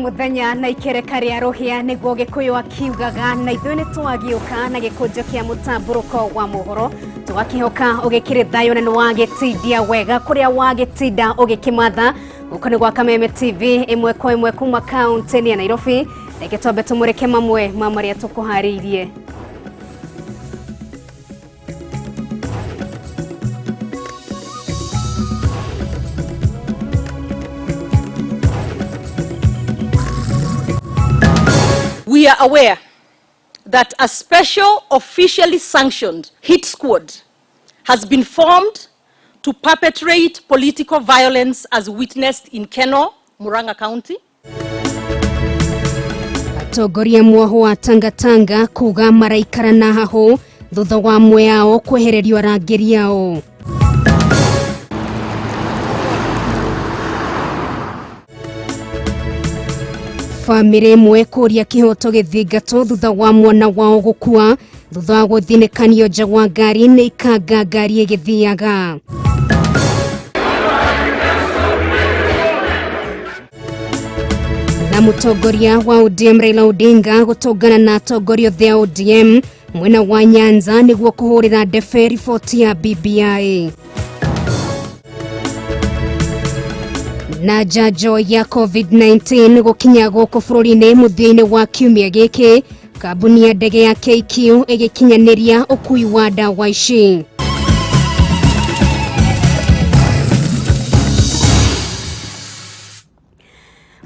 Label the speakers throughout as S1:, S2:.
S1: Muthenya na ikereka rĩa rũhĩa nĩguo Gĩkũyũ akiugaga, na ithuĩ nĩ twagĩũka na gĩkũnjo kĩa mũtambũrũko wa mohoro, tũgakĩhoka ũgĩkĩrĩ thayũ na nĩ wagĩtindia wega kũrĩa wagĩtinda ũgĩkĩmatha. Gũkũ nĩ gwa Kameme TV ĩmwe kwa ĩmwe kuma kaũntĩ ya Nairobi. Reke twambe tũmũrĩke mamwe ma marĩa tũkũharĩirie.
S2: We are aware that a special officially sanctioned hit squad has been formed to perpetrate political violence as witnessed in Keno, Murang'a County.
S1: Atongoria mwoho wa Tangatanga kuga maraikara na hahũ thutha wa amwe ao kwehererio arangĩri ao. Bamĩrĩ ĩmwe kũria kĩhoto gĩthingatwo thutha wa mwana wao gũkua thutha wa gũthinĩkanio nja wa ngari nĩ ikanga ngari ĩgĩthiaga. Na mũtongoria wa ODM Raila Odinga gũtũngana na atongoria othe a ODM mwena wa Nyanza nĩguo kũhũrĩra ndebe riboti ya BBI. Na njanjo ya COVID-19 gũkinya gũkũ bũrũri-inĩ mũthia-inĩ wa kiumia gĩkĩ, kambuni ya ndege ya KQ ĩgĩkinyanĩria ũkui wa ndawa ici.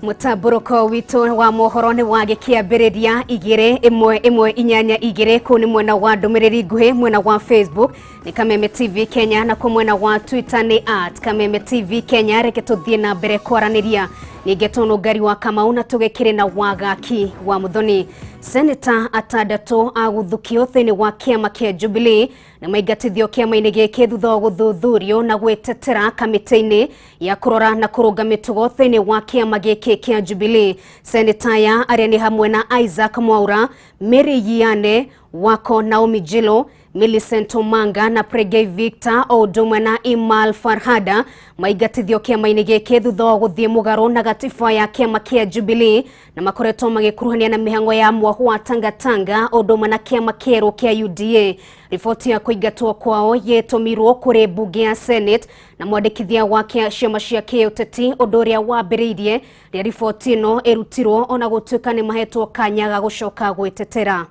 S1: Mũtambũrũko witũ wa mohoro nĩ wagĩkĩambĩrĩria igĩrĩ ĩmwe ĩmwe inyanya igĩrĩ kũu nĩ mwena wa ndũmĩrĩri nguhĩ, mwena wa Facebook nĩ Kameme TV Kenya, na kũ mwena wa Twitter nĩ at Kameme TV Kenya. Reke tũthiĩ na mbere kwaranĩria ningĩ tũnũngari wa Kamau na tũgĩkĩrĩ na wagaki wa Muthoni. Seneta atandatũ a gũthukio thĩinĩ wa kĩama kĩa Jubilee na maingatithio kĩama-inĩ gĩkĩ thutha wa gũthuthurio na gwĩtetera kamĩtĩ-inĩ ya kũrora na kũrũnga mĩtugo thĩinĩ wa kĩama gĩkĩ kĩa Jubilee. Seneta aya arĩa nĩ hamwe na Isaac Mwaura, Mary Yiane, Wako Naomi Jilo, Millicent Omanga na Pregei Victor o ũndũ ũmwe na Imal Farhada maingatithio kĩama-inĩ gĩkĩ thutha wa gũthiĩ mũgarũ na gatiba ya kĩama kĩa Jubilee na makoretwo magĩkuruhania na mĩhang'o ya mwahu wa Tangatanga o ũndũ ũmwe na kĩama kĩerũ kĩa UDA. Riboti ya kũingatwo kwao yetũmirwo kũrĩ mbunge ya Senate na mwandĩkithia wa ciama cia kĩũteti, ũndũ ũrĩa wambĩrĩirie rĩrĩa riboti ĩno ĩrutirwo ona gũtuĩka nĩ mahetwo kanya ga gũcoka gwĩtetera.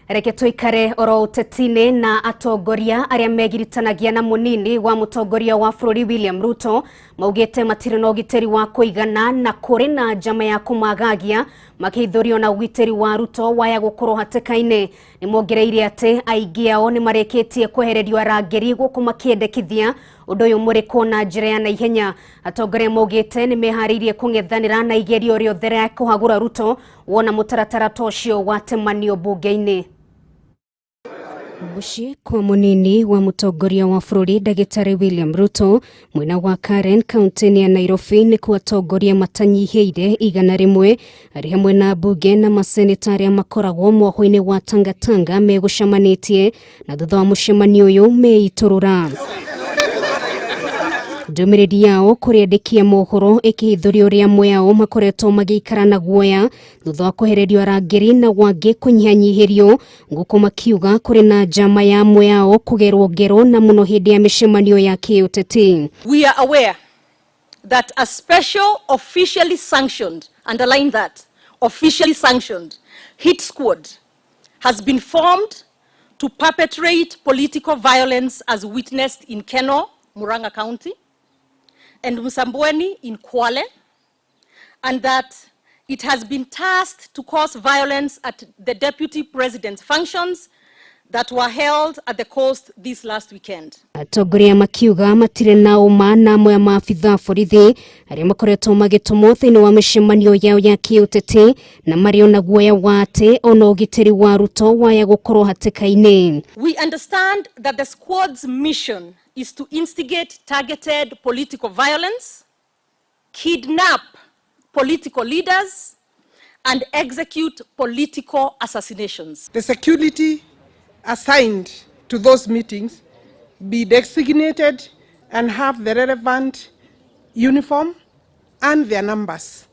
S1: Reke tũikare oro ũteti-inĩ na atongoria arĩa megiritanagia na mũnini wa mũtongoria wa bũrũri William Ruto maugĩte matirĩ na ũgitĩri wa kũigana na kũrĩ na njama ya kũmagagia makĩhithũrio na ũgitĩri wa Ruto waya gũkorwo hatĩka-inĩ. Nĩ mongereire atĩ aingĩ ao nĩ marĩkĩtie kwehererio arangĩri gũkũ makĩendekithia ũndũ ũyũ mũrĩkwo na njĩra ya naihenya. Atongoria maugĩte nĩ meharĩirie kũng'ethanĩra na igerio rĩothe rĩa kũhagũra Ruto wona mũtaratara ta ũcio watemanio mbunge-inĩ. Mũciĩ kwa mũnini wa mũtongoria wa bũrũri ndagĩtarĩ William Ruto mwena wa Karen kaunti-inĩ ya Nairobi nĩkuo atongoria matanyihĩire 100 arĩ hamwe na mbunge na maseneta arĩa makoragwo mwoho-inĩ wa Tangatanga megũcemanĩtie na thutha wa mũcemanio ũyũ meitũrũra. Ndũmĩrĩri yao kũrĩ andĩki a mohoro ĩkĩhithũria ũrĩa amwe ao makoretwo magĩikara na guoya thutha wa kwehererio arangĩri na wangĩ kũnyihanyihĩrio gũkũ makiuga kũrĩ na njama ya amwe ao kũgerwo ngero na mũno hĩndĩ ya mĩcemanio ya kĩũteti.
S2: We are aware that a special officially sanctioned, underline that, officially sanctioned hit squad has been formed to perpetrate political violence as witnessed in Keno, Murang'a County, and Msambweni in Kwale, and that it has been tasked to cause violence at the deputy president's functions that were held at the coast this last weekend.
S1: Atongoria makiuga matirĩ na ũma na amwe a maabitha a borithi arĩa makoretwo magĩtũmwo thĩinĩ wa mĩcemanio yao ya kĩũteti na marĩ ona guoya wa atĩ ona ũgitĩri wa Ruto waya gũkorwo hatĩka-inĩ.
S2: We understand that the squad's mission is to instigate targeted political violence, kidnap political leaders, and execute political assassinations.
S3: The security assigned to those meetings be designated and have the relevant uniform and their numbers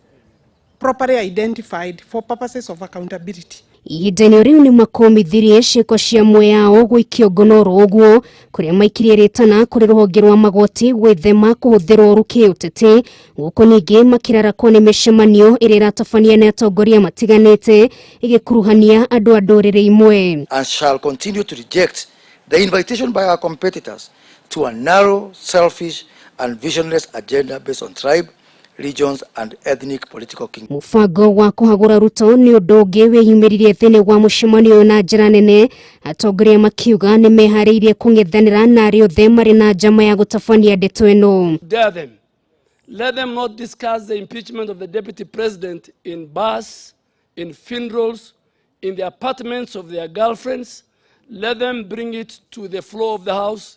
S3: properly identified for purposes of accountability.
S1: Ihinda-inĩ rĩu nĩ makomithirie ciĩko cia amwe ao gũikio ngono oro ũguo kũrĩa maikirie rĩtana kũrĩ rũhonge rwa magoti gwĩthema kũhũthĩrwo ũru kĩũteti gũkũ ningĩ makĩrarakwo nĩ mĩcemanio ĩrĩa ĩratabania nĩ atongoria matiganĩte ĩgĩkuruhania andũ a ndũrĩrĩ imwe.
S4: And shall continue to reject the invitation by our competitors to a narrow, selfish and visionless agenda based on tribe, regions and ethnic political kingdoms.
S1: Mũbango wa kũhagũra Ruto nĩ ũndũ ũngĩ wĩyumĩririe thĩinĩ wa mũcemanio ũyũ na njĩra nene, atongoria makiuga nĩ meharĩirie kũng'ethanĩra na arĩa othe marĩ na njama ya gũtabania ndeto ĩno.
S5: Dare them. Let them not discuss the impeachment of the deputy president in bars, in funerals, in the apartments of their girlfriends. Let them bring it to the floor of the House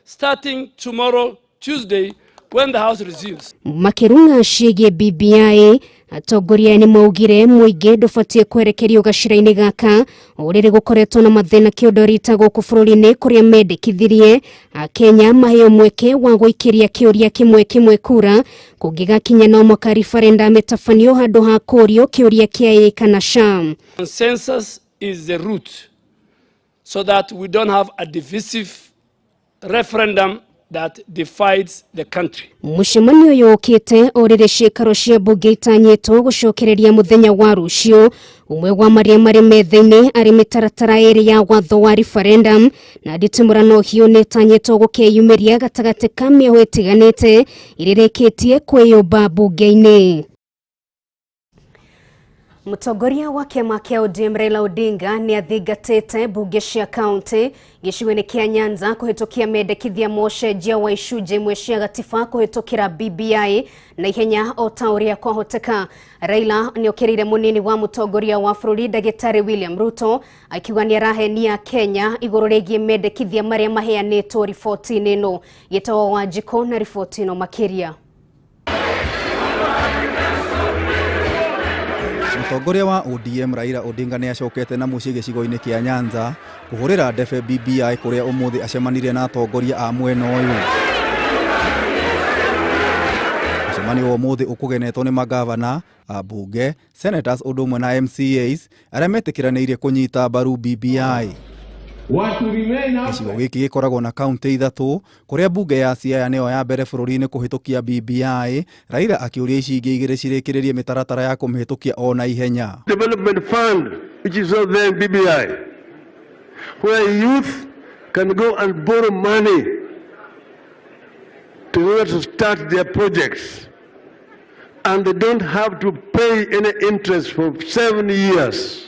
S5: starting tomorrow, Tuesday, when the House resumes.
S1: Makĩrung'a ciĩgiĩ BBI, atongoria nĩ maugire mũingĩ ndũbatiĩ kwerekerio gacĩra-inĩ gaka o rĩrĩ gũkoretwo na mathĩna kĩũndorita gũkũ bũrũri-inĩ kũrĩa mendekithirie akenya maheo mweke wa gũikĩria kĩũria kĩmwe kĩmwe kura kũngĩgakinya no mwaka referendum ĩtabanio handũ ha kũũrio kĩũria kĩa ĩĩ kana ca.
S5: Consensus is the route so that we don't have a divisive referendum that divides the country.
S1: Mũcemanio ũyũ ũkĩte o rĩrĩ ciĩkaro cia mbunge itanyĩtwo gũcokereria mũthenya wa rũciũ ũmwe wa marĩa marĩ metha-inĩ arĩ mĩtaratara ĩrĩ ya watho wa referendum na nditimũrano hiũ nĩ ĩtanyĩtwo gũkeyumĩria gatagatĩ ka mĩoho ĩtiganĩte ĩrĩa ĩrĩkĩtie kwĩyũmba mbunge-inĩ. Mũtongoria wa kĩama kĩa ODM Raila Odinga nĩ athingatĩte mbunge cia kaunti gĩcigo-inĩ kĩa Nyanza kũhĩtũkia mendekithia ma ũcenjia wa icunjĩ imwe cia gatiba kũhĩtũkĩra BBI na ihenya o ta ũrĩa kwahoteka. Raila nĩ okĩrĩire mũnini wa mũtongoria wa bũrũri ndagĩtarĩ William Ruto akiuga nĩ arahenia Kenya igũrũ rĩgiĩ mendekithia marĩa maheanĩtwo riboti-inĩ ĩno. Gĩtagwo Wanjikũ na riboti ĩno makĩria.
S6: Mũtongoria wa ODM Raila Odinga nĩ acokete na mũciĩ gĩcigo-inĩ kĩa Nyanza kũhũrĩra ndebe BBI kũrĩa ũmũthĩ acemanirie na atongoria a mwena ũyũ. Mũcemanio wa ũmũthĩ ũkũgenetwo nĩ magavana, ambunge, senators ũndũ ũmwe na MCAs arĩa metĩkĩranĩirie kũnyita mbaru BBI. Gĩcigo gĩkĩ gĩkoragwo na kaunti ithatũ kũrĩa mbunge ya Siaya nĩyo ya mbere bũrũri-inĩ kũhĩtũkia BBI, Raila akĩũria ici ingĩ igĩrĩ cirĩkĩrĩrie mĩtaratara ya kũmĩhĩtũkia o na ihenya.
S7: Development Fund, which is not there in BBI, where youth can go and borrow money to order to start their projects, and they don't have to pay any interest for 7 years.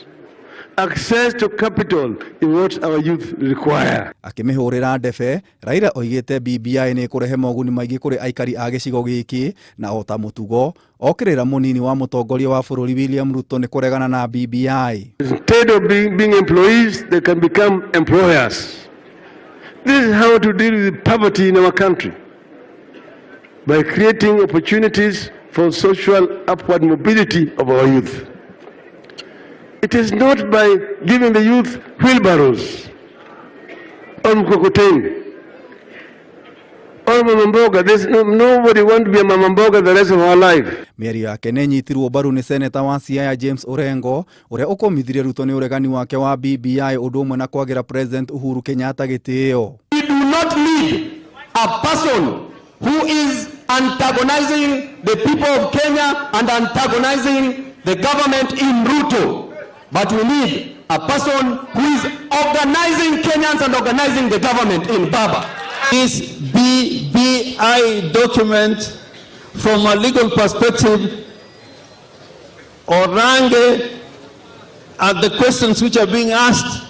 S7: Access to capital is what our youth require.
S6: Akĩmĩhũrĩra ndebe, Raila oigĩte BBI nĩ ĩkũrehe moguni maingĩ kũrĩ aikari a gĩcigo gĩkĩ na o ta mũtugo okĩrĩra mũnini wa mũtongoria wa bũrũri William Ruto nĩ kũregana na BBI.
S7: Instead of being employees, they can become employers. This is how to deal with poverty in our country, by creating opportunities for social upward mobility of our youth. It is not by giving the youth wheelbarrows or mkokoteni or mama mboga. There's nobody want to be a mama mboga the rest of our life.
S6: Mĩario yake nĩ ĩnyitirwo mbaru nĩ seneta wa Siaya James Orengo ũrĩa ũkũmithirie Ruto nĩ ũregani wake wa BBI ũndũ ũmwe na kwagĩra President Uhuru Kenyatta gĩtĩo.
S8: We do not need a person who is antagonizing the people of Kenya and antagonizing the government in Ruto. But we need a person who is organizing Kenyans and organizing the government in Baba.
S9: This BBI document, from a legal perspective, Orange, and the questions which are being asked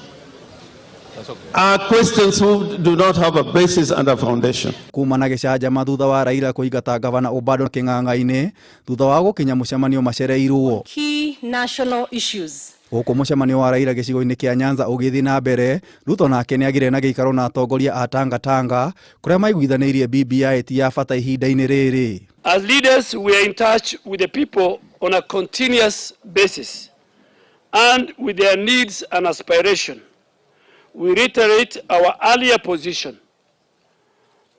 S9: are questions who do not have a basis and a foundation.
S6: Kuma na gĩcanjama thutha wa Raila kũingata gavana Obado kĩng'ang'a-inĩ thutha wa gũkinya mũcemanio macereirwo.
S2: Key national issues.
S6: Gũkũ mũcemanio wa Raila gĩcigo-inĩ kĩa Nyanza ũgĩthiĩ na mbere, Ruto nake nĩagĩire na gĩikaro na atongoria a Tanga Tanga kũrĩa maiguithanĩirie BBI ti ya bata ihinda-inĩ rĩrĩ.
S5: As leaders, we are in touch with the people on a continuous basis and with their needs and aspiration. We reiterate our earlier position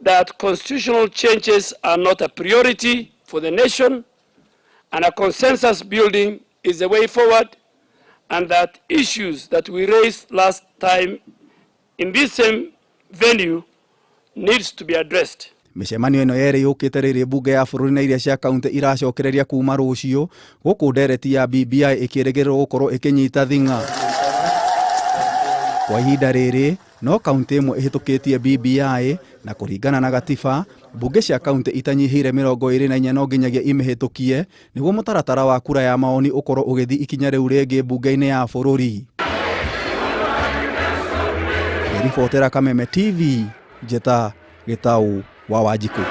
S5: that constitutional changes are not a priority for the nation and a consensus building is the way forward, and that issues that we raised last time in this same venue needs to be addressed.
S6: Mĩcemanio ĩno yerĩ yũkĩte rĩrĩ mbunge ya bũrũri na iria cia kaunti iracokereria kuma rũciũ, gũkũ ndereti ya BBI ĩkĩrĩgĩrĩrwo gũkorwo ĩkĩnyita thing'a. Kwa ihinda rĩrĩ no kaunti ĩmwe ĩhĩtũkĩtie BBI, na kũringana na gatiba mbunge cia kaunti itanyihĩire 24 no nginyagia imĩhĩtũkie nĩguo mũtaratara wa kura ya maoni ũkorwo ũgĩthiĩ ikinya rĩu rĩngĩ mbunge-inĩ ya bũrũri. Ngĩribotera Kameme TV, Njĩta Gĩtaũ wa Wanjikũ.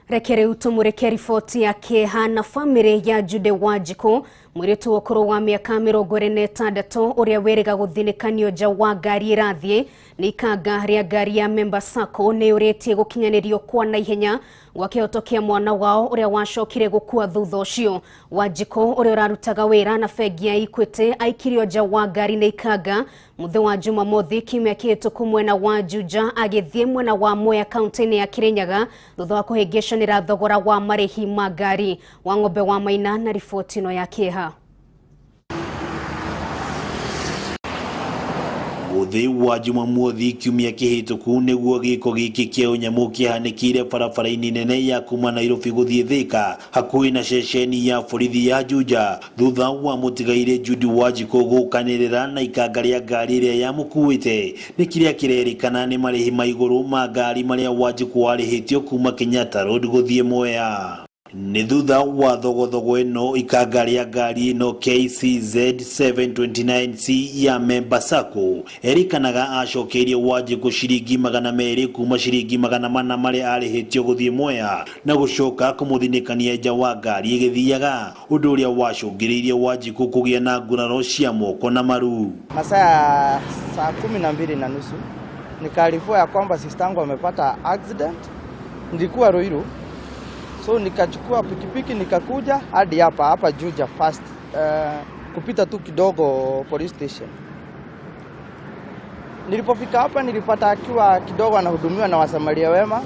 S1: Reke rĩu tũmũrĩke riboti ya kĩeha na bamĩrĩ ya Jude Wanjikũ, mũirĩtu wa ũkũrũ wa mĩaka 26 ũrĩa wĩrĩga gũthinĩkanio nja wa ngari ĩrathiĩ nĩ ikanga rĩa ngari ya Member Sacco nĩ ũrĩtie gũkinyanĩrio kwa naihenya gwa kĩhoto kĩa mwana wao ũrĩa wacokire gũkua thutha ũcio. Wanjikũ ũrĩa ũrarutaga wĩra na bengi ya Equity aikirio nja wa ngari nĩ ikanga mũthĩ wa Jumamothi kiumia kĩhĩtũku mwena wa Juja agĩthiĩ mwena wa Mwea kaunti-inĩ ya Kirinyaga thutha wa kũhĩngĩcanĩra thogora wa marĩhi ma ngari. Wang'ombe wa Maina na riboti ĩno ya kĩeha.
S10: Mũthĩ wa Jumamothi kiumia kĩhĩtũku nĩguo gĩko gĩkĩ kĩa ũnyamũ kĩhanĩkĩire barabara-inĩ nene ya kuma Nairobi gũthiĩ Thika hakuhĩ na ceceni ya borithi ya Juja thutha wa mũtigaire Judy Wanjikũ gũkanĩrĩra na ikanga rĩa ngari ĩrĩa yamũkuĩte nĩ kĩrĩa kĩrerĩkana nĩ marĩhi ma igũrũ ma ngari marĩa Wanjikũ arĩhĩtio kuma Kenyatta Road gũthiĩ Mwea. Nĩ thutha wa thogothogo ĩno ikanga rĩa ngari ĩno KCZ 729C ya Member Sacco erĩkanaga acokeirie Wanjikũ ciringi 200 kuma ciringi 400 marĩa arĩhĩtio gũthiĩ Mwea na gũcoka kũmũthinĩkania nja wa ngari ĩgĩthiaga, ũndũ ũrĩa wacũngĩrĩirie Wanjikũ kũgĩa na nguraro cia moko na maru.
S11: Masaa ya saa 12:30 nikaarifiwa ya kwamba sistangu amepata accident. Nilikuwa Ruiru, so nikachukua pikipiki nikakuja hadi hapa Juja first, kupita tu kidogo police station. Nilipofika hapa nilipata akiwa kidogo anahudumiwa na wasamaria wema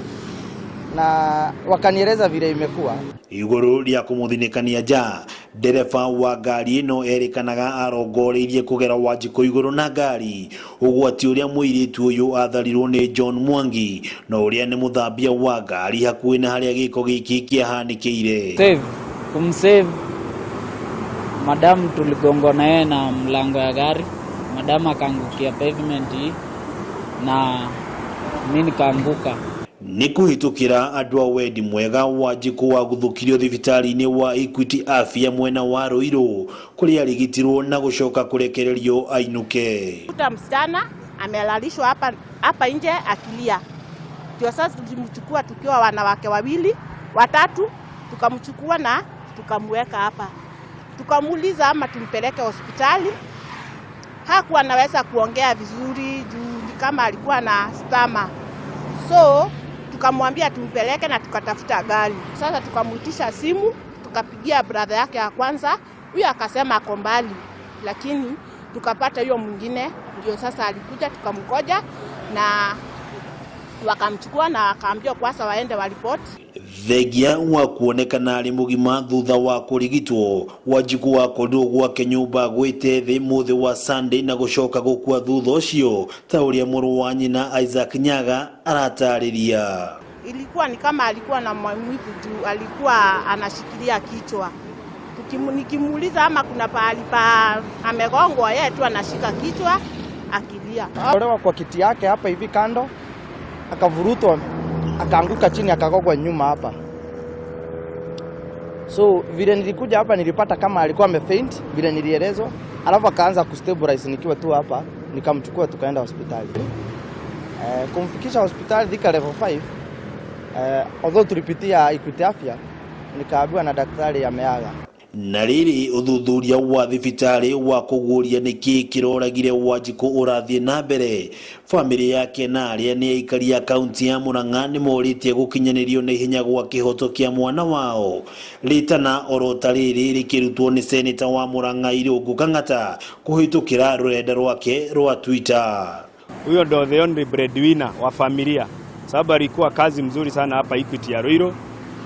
S11: na wakanieleza vile imekuwa.
S10: Igũrũ rĩa kũmũthinĩkania nja, ndereba wa ngari ĩno erĩkanaga arongoreirie kũgera Wanjikũ igũrũ na ngari, ũgwati ũrĩa mũirĩtu ũyũ atharirwo nĩ John Mwangi na ũrĩa nĩ mũthambia wa ngari hakuhĩ na harĩa gĩko gĩkĩ kĩahanĩkĩire.
S12: Kumsave madam, tuligongwa na yeye na mlango ya gari, madam akaangukia pavement hii na mimi nikaanguka.
S10: Nĩ kũhĩtũkĩra andũ a wendi mwega Wanjikũ waguthũkirio thibitarĩ-inĩ wa Equity Afya mwena wa Ruiru kũrĩa arĩgitirwo na gũcoka kũrekererio ainũke.
S13: Kuta msichana amelalishwa hapa nje akilia. Ndio sasa tulimchukua tukiwa wanawake wawili, watatu, tukamchukua na tukamweka hapa. Tukamuuliza ama tumpeleke hospitali. Hakuwa anaweza kuongea vizuri juu kama alikuwa na stama. So tukamwambia tumpeleke na tukatafuta gari. Sasa tukamuitisha simu, tukapigia brother yake ya kwanza, huyo akasema ako mbali, lakini tukapata hiyo mwingine, ndio sasa alikuja tukamgoja na wakamchukua na wakaambia kwanza waende waripoti.
S10: Thengia wa kuonekana arĩ mũgima thutha wa kũrigitwo, Wanjikũ wakorirwo gwake nyũmba gwĩte thĩ mũthĩ wa Sunday na gũcoka gũkua thutha ũcio ta ũrĩa mũrũ wa nyina Isaac Nyaga aratarĩria.
S13: Ilikuwa ni kama alikuwa na maumivu juu alikuwa anashikilia kichwa. Nikimuuliza ama kuna pahali pa amegongwa, yeye tu anashika kichwa akilia.
S11: Olewa kwa kiti yake hapa hivi kando, akavurutwa, akaanguka chini, akagongwa nyuma hapa. So vile nilikuja hapa nilipata kama alikuwa amefaint vile nilielezwa, alafu akaanza kustabilize nikiwa tu hapa, nikamchukua tukaenda hospitali. Kumfikisha hospitali Thika level 5, although tulipitia Equity Afya, nikaambiwa na daktari ameaga.
S10: Na rĩrĩ ũthuthuria wa thibitarĩ wa kũguũria nĩkĩ kĩroragire Wanjikũ ũrathiĩ na mbere, bamĩrĩ yake na arĩa nĩ aikari a kaunti ya Murang'a nĩ morĩtie gũkinyanĩrio na ihenya gwa kĩhoto kĩa mwana wao. Rĩtana oro ta rĩrĩ rĩkĩrutwo nĩ seneta wa Murang'a Irũngũ Kang'ata kũhĩtũkĩra rũrenda rwake rwa Twitter.
S14: Huyo ndo the only breadwinner wa familia, sababu alikuwa kazi mzuri sana hapa Equity ya Ruiru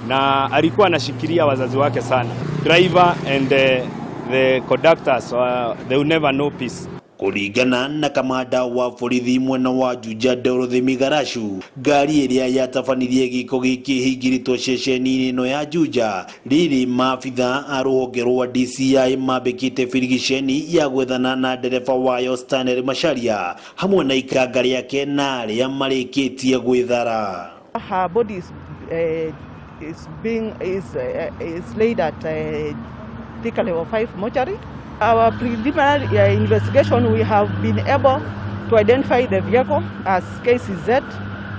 S14: na alikuwa anashikilia wazazi wake sana. Driver and the conductors, they will never know peace.
S10: Kũringana na kamanda wa borithi mwena wa Juja Dorothy Migarashu, ngari ĩrĩa yatabanirie gĩko gĩkĩ hingĩrĩtwo ceceni-inĩ ĩno ya Juja rĩrĩ maabitha a rũhonge rwa DCI mambĩkĩte birigiceni ya gwethana na ndereba wayo Stanley Macharia hamwe na ikanga rĩake na arĩa marĩkĩtie gwĩthara.
S15: Her body is laid at Thika Level 5 mortuary. Our preliminary investigation, we have been able to identify the vehicle as KCZ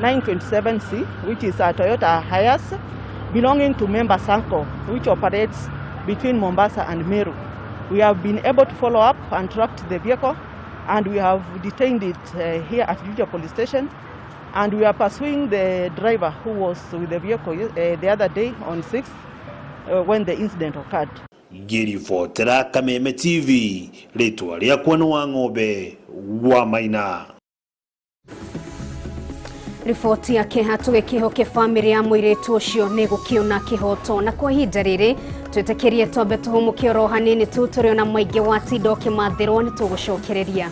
S15: 927C, which is a Toyota Hiace belonging to Member Sanko, which operates between Mombasa and Meru. We have been able to follow up and track the vehicle, and we have detained it here at Juja Police Station, and we are pursuing the driver who was with the vehicle the other day on 6th when the incident occurred.
S10: Ngĩribotera Kameme TV, rĩtwa rĩakwa nĩ wa ng'ombe wa Maina.
S1: Riboti yake hatũgĩkĩhoke bamĩrĩ ya mũirĩtu ũcio nĩ gũkĩona kĩhoto. Na kwa ihinda rĩrĩ twĩtĩkĩrie twambe tũhũmũke oro hanini tu, tũrĩ ona maingĩ watinda ũkĩmathĩrwo nĩ tũgũcokereria.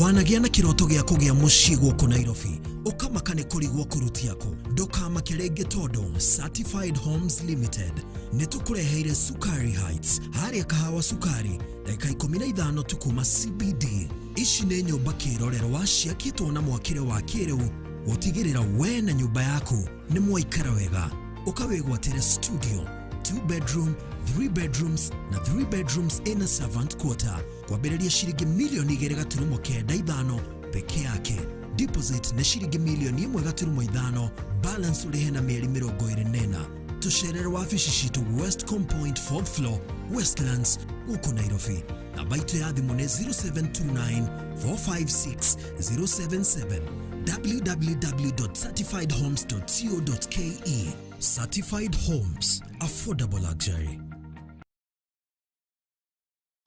S16: Wanagĩa na kĩroto gĩa kũgĩa mũciĩ gũkũ Nairobi, ũkamaka nĩ kũrigwo kũrutia kũ. Ndũkamake rĩngĩ tondũ Certified Homes Limited nĩ tũkũreheire Sukari Heights harĩa Kahawa Sukari, ndagĩka 15 tu kuma CBD. Ici nĩ nyũmba kĩrorerwa ciakĩtwo na mwakĩre wa kĩrĩu gũtigĩrĩra we na nyũmba yaku nĩ mwaikara wega. Ũkawĩgwatĩre studio, 2 bedroom, 3 bedrooms na 3 bedrooms in a servant quarter kwambĩrĩria ciringi milioni 2.95 peke yake. Deposit nĩ ciringi milioni 1.5, balance ũrĩhe na mĩeri 24. Tũcerere wabici citũ Westcom Point 4th floor, Westlands, gũkũ Nairobi. Namba itũ ya thimũ nĩ 0729 456 077. www.certifiedhomes.co.ke. Certified Homes, affordable luxury.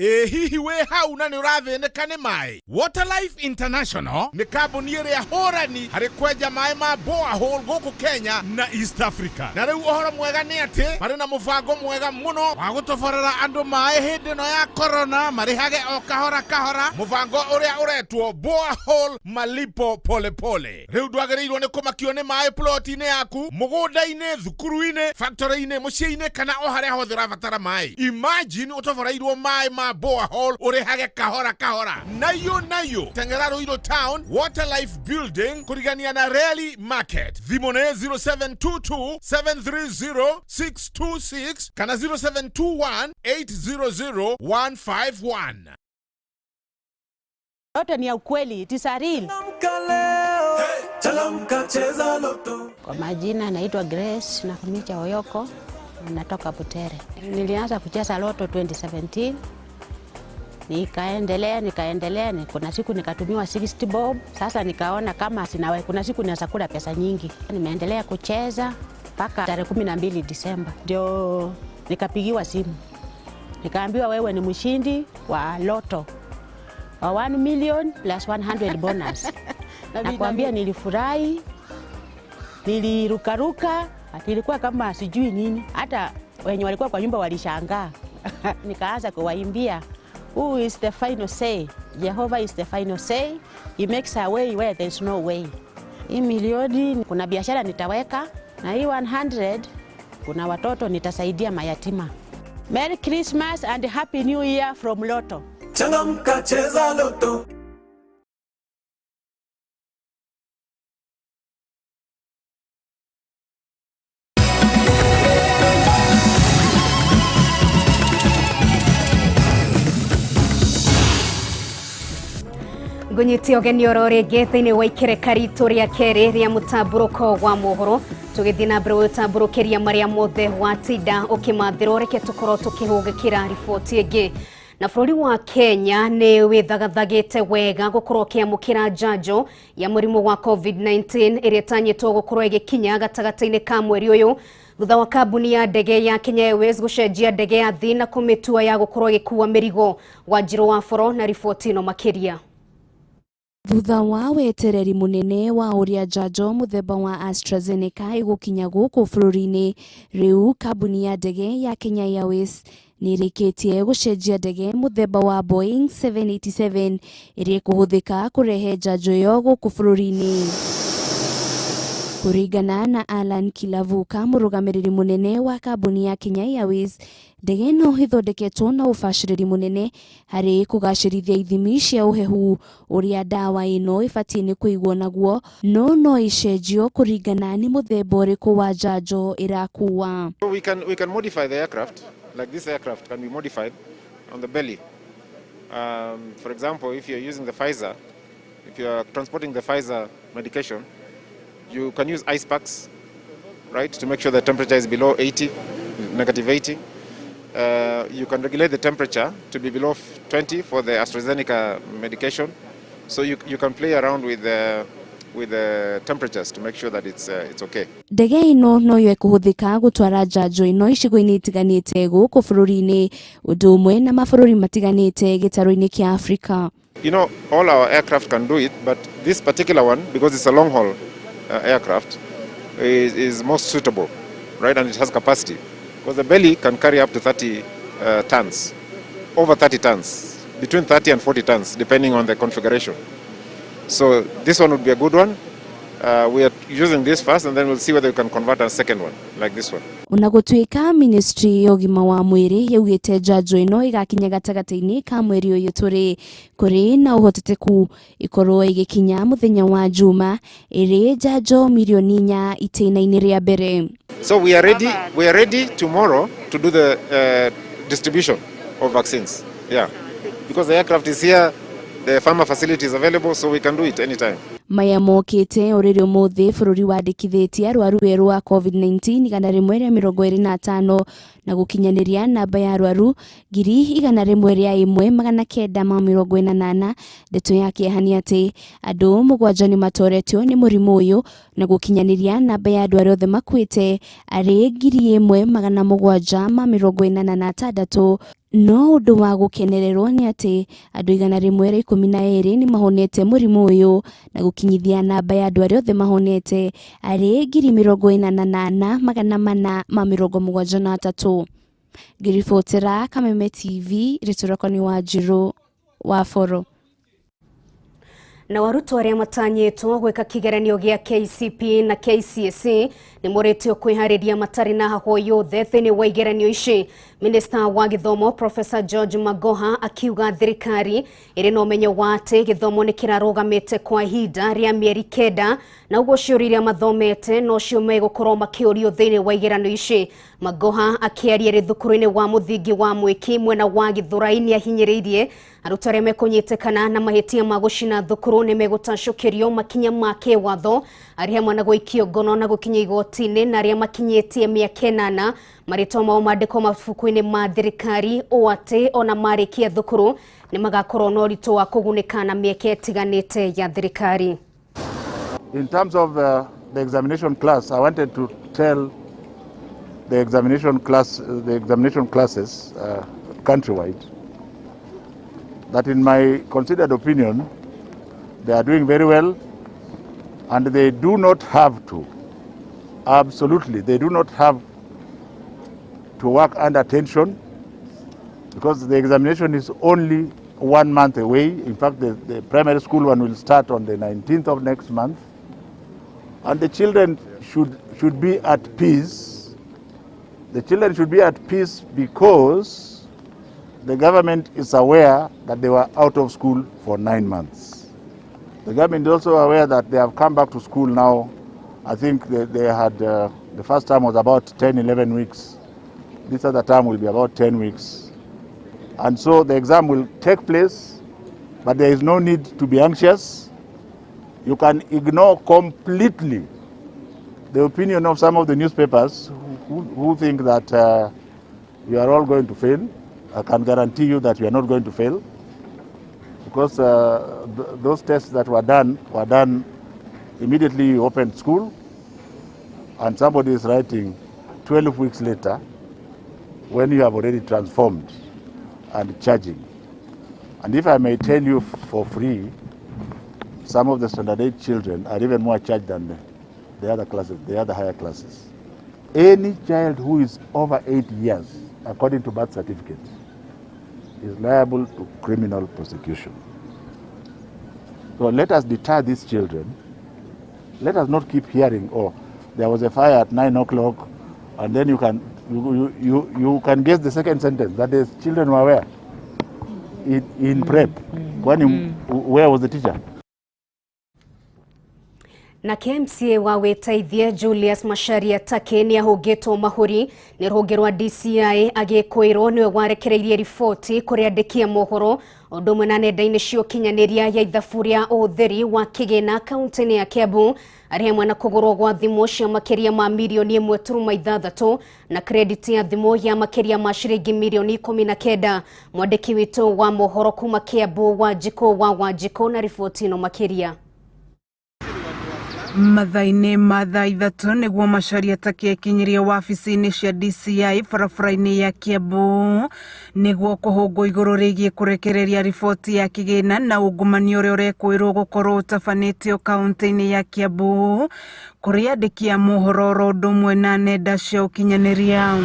S17: Ĩ hihi wĩ hau na nĩ ũrathĩnĩka nĩ maĩ? Waterlife International nĩ kambuni ĩrĩa hũrani harĩ kwenja maĩ ma borehole gũkũ Kenya na East Africa. Na rĩu ũhoro mwega nĩ atĩ marĩ na mũbango mwega mũno wa gũtoborera andũ maĩ hĩndĩ ĩno ya corona, marĩhage o kahora kahora, mũbango ũrĩa ũretwo borehole malipo polepole. Rĩu ndwagĩrĩirwo nĩ kũmakio nĩ maĩ ploti-inĩ yaku, mũgũnda-inĩ, thukuru-inĩ, factory-inĩ, mũciĩ-inĩ kana o harĩa hothe ũrabatara maĩ. Imagine ũtoboreirwo maĩ ma borehole ũrĩhage kahora kahora. Nayo nayo tengera Ruiru Town, Waterlife Building, kũrigania na Rally Market. Thimũ nĩ 0722 730 626 kana 0721 800 151.
S18: Yote ni ya ukweli, it is a real. Kwa majina naitwa Grace Nakhumicha Oyoko, natoka Butere. Nilianza kucheza Lotto 2017. Nikaendelea, kuna siku nikatumiwa 60 bob. Sasa nikaona kama sina, kuna siku naweza kula pesa nyingi. Nimeendelea kucheza mpaka tarehe 12 Disemba. Ndio nikapigiwa simu. Nikaambiwa wewe ni mshindi wa Lotto wa 1 million plus 100 bonus. Nakwambia nilifurahi, nilirukaruka, nilikuwa kama sijui nini. Hata wenye walikuwa kwa nyumba walishangaa. Nikaanza kuwaimbia, who is the final say? Jehovah is the final say. He makes a way where there is no way. Hii milioni kuna biashara nitaweka, na hii 100 kuna watoto nitasaidia mayatima. Merry Christmas and Happy New Year from Lotto.
S19: Changamka, cheza Lotto.
S1: Ngũnyite ũgeni oro rĩngĩ thĩinĩ wa ikereka ritũ rĩa kerĩ rĩa mũtambũrũko wa mohoro, tũgĩthiĩ na mbere gũtambũrũkĩria marĩa mothe watinda ũkĩmathĩrwo. Reke tũkorwo tũkĩhũgĩkĩra riboti ĩngĩ. Na bũrũri wa Kenya nĩ wĩthagathagĩte wega gũkorwo ũkĩamũkĩra njanjo ya mũrimũ wa COVID-19 ĩrĩa ĩtanyĩtwo gũkorwo ĩgĩkinya gatagatĩ-inĩ ka mweri ũyũ, thutha wa kambuni ya ndege ya Kenya Airways gũcenjia ndege ya thĩ na kũmĩtua ya gũkorwo ĩgĩkua mĩrigo. Wanjirũ wa Boro na riboti ĩno makĩria.
S20: Thutha wa wetereri munene wa ũrĩa njanjo mũthemba wa AstraZeneca ĩgũkinya gũkũ bũrũri-inĩ, rĩu kambuni ya ndege ya Kenya Airways nĩ ĩrĩkĩtie gũcenjia ndege mũthemba wa Boeing 787 ĩrĩa ĩkũhũthĩka kũrehe njanjo ĩyo gũkũ bũrũri-inĩ. Kũringana na Alan Kilavuka, mũrũgamĩrĩri mũnene wa kambuni ya Kenya Airways, ndege ĩno ĩthondeketwo na ũbacĩrĩri mũnene harĩ kũgacĩrithia ithimi cia ũhehu ũrĩa ndawa ĩno ĩbatiĩ nĩ kũigwo naguo, no no ĩcenjio kũringana nĩ mũthemba ũrĩkũ wa njanjo ĩrakuua.
S21: So we can modify the aircraft, like this aircraft can be modified on the belly. For example, if you're using the Pfizer, if you're transporting the Pfizer medication, you can use ice packs, right, to make sure the temperature is below 80, negative 80. You can regulate the temperature to be below 20 for the AstraZeneca medication. So you can play around with the temperatures to make sure that it's okay.
S20: Ndege ĩno noyo ĩkũhũthĩka gũtwara njanjo ĩno icigo-inĩ itiganĩte gũkũ bũrũri-inĩ, ũndũ ũmwe na mabũrũri matiganĩte gĩtarũ-inĩ kĩa Afrika.
S21: All our aircraft can do it, but this particular one, because it's a long haul aircraft, is most suitable, right? And it has capacity. Because the belly can carry up to 30 tons, over 30 tons, between 30 and 40 tons, depending on the configuration. So this one would be a good one. We are using this first, and then we'll see whether we can convert a second one, like this one.
S20: Ona gũtuĩka ministry ya ũgima wa mwĩrĩ yaugĩte njanjo ĩno ĩgakinya gatagatĩ-inĩ ka mweri ũyũ tũrĩ, kũrĩ na ũhotekeku ĩkorwo ĩgĩkinya mũthenya wa Juma, ĩrĩ njanjo mirioni 4 itĩna-inĩ rĩa mbere.
S21: So we are ready. We are ready tomorrow to do the distribution of vaccines. Yeah, because the aircraft is here, the pharma facility is available, so we can do it anytime.
S20: Maya mokĩte ũrĩrĩ ũmũthĩ bũrũri wandĩkithĩtie arwaru erũ a COVID-19 125 na gũkinyanĩria namba ya arwaru 101,980. Ndeto ya kĩeha nĩ atĩ andũ 7 nĩ matoretio nĩ mũrimũ ũyũ na gũkinyanĩria namba ya andũ arĩa othe makuĩte arĩ 1786. No ũndũ wa gũkenererwo nĩ atĩ andũ 112 nĩ mahonete mũrimũ ũyũ na gũkinyithia namba ya andũ arĩa othe mahonete arĩ 48,473. Ngĩribotera Kameme TV, rĩtwa rĩakwa nĩ Wanjirũ wa Boro.
S1: Na arutwo arĩa matanyĩtwo gwĩka kĩgeranio gĩa KCPE na KCSE nĩ morĩtio kwĩharĩria matarĩ na hahũ yothe thĩinĩ wa igeranio ici. Minista wa gĩthomo Professor George Magoha akiuga thirikari ĩrĩ na ũmenyo wa atĩ gĩthomo nĩ kĩrarũgamĩte kwa ihinda rĩa mĩeri 9, na ũguo ciũria iria mathomete nocio megũkorwo makĩũrio thĩinĩ wa igeranio ici. Magoha akĩaria rĩ thukuru-inĩ wa mũthingi wa Mwĩki mwena wa Gĩthũrai nĩ ahinyĩrĩirie arutwo arĩa mekũnyitĩkana na mahĩtia ma gũcina thukuru nĩ megũtacũkĩrio makinya ma kĩwatho, arĩ hamwe na gũikio ngono na gũkinya igoti-inĩ, na arĩa makinyĩtie mĩaka 8 marĩtwa mao mandĩkwo mabuku-inĩ ma thirikari, ũũ atĩ ona marĩkia thukuru nĩ magakorwo na ũritũ wa kũgunĩka na mĩeke ĩtiganĩte ya thirikari.
S22: In terms of the examination class, I wanted to tell the examination classes countrywide, that in my considered opinion, they are doing very well, and they do not have to, absolutely, they do not have to work under tension, because the examination is only one month away. In fact, the primary school one will start on the 19th of next month. And the children should be at peace. The children should be at peace because the government is aware that they were out of school for 9 months. The government is also aware that they have come back to school now. I think they had, the first term was about 10, 11 weeks. This other term will be about 10 weeks. And so the exam will take place. But there is no need to be anxious. You can ignore completely the opinion of some of the newspapers who think that you are all going to fail. I can guarantee you that you are not going to fail, because those tests that were done immediately you opened school, and somebody is writing 12 weeks later when you have already transformed and charging. And if I may tell you for free, some of the standard 8 children are even more charged than the other classes, the other higher classes. Any child who is over 8 years, according to birth certificate, is liable to criminal prosecution. So let us deter these children. Let us not keep hearing, oh, there was a fire at 9 o'clock, and then you can you can guess the second sentence, that is, children were where? In prep. Where was the teacher?
S1: Na KMCA wa wĩteithie Julius Macharia Take nĩ ahũngĩtwo mahũri nĩ rũhonge rwa DCI agĩkwĩrwo nĩwe warekereirie riboti kũrĩ andĩki a mohoro ũndũ ũmwe na nenda-inĩ cia ũkinyanĩria ya ithabu rĩa ũhũthĩri wa kĩgĩna kaunti-inĩ ya Kiambu arĩ hamwe na kũgũrwo gwa thimũ cia makĩria ma mirioni 1.6 na credit ya thimũ ya makĩria ma ciringi mirioni 19. Mwandĩki witũ wa mohoro kuma Kiambu Wanjikũ wa Wanjikũ na riboti ĩno makĩria.
S3: Mathaa-inĩ ma thaa 3 nĩguo Macharia Take ekinyirie wabici-inĩ cia DCI barabara-inĩ ya Kiambu nĩguo kũhũngwo igũrũ rĩgiĩ kũrekereria riboti ya kĩgĩna na ungumania ũrĩa ũrekwĩrwo gũkorwo ũtabanĩtio kaunti-inĩ ya Kiambu kũrĩ andĩki a mohoro oro ũndũ ũmwe na nenda cia ũkinyanĩria.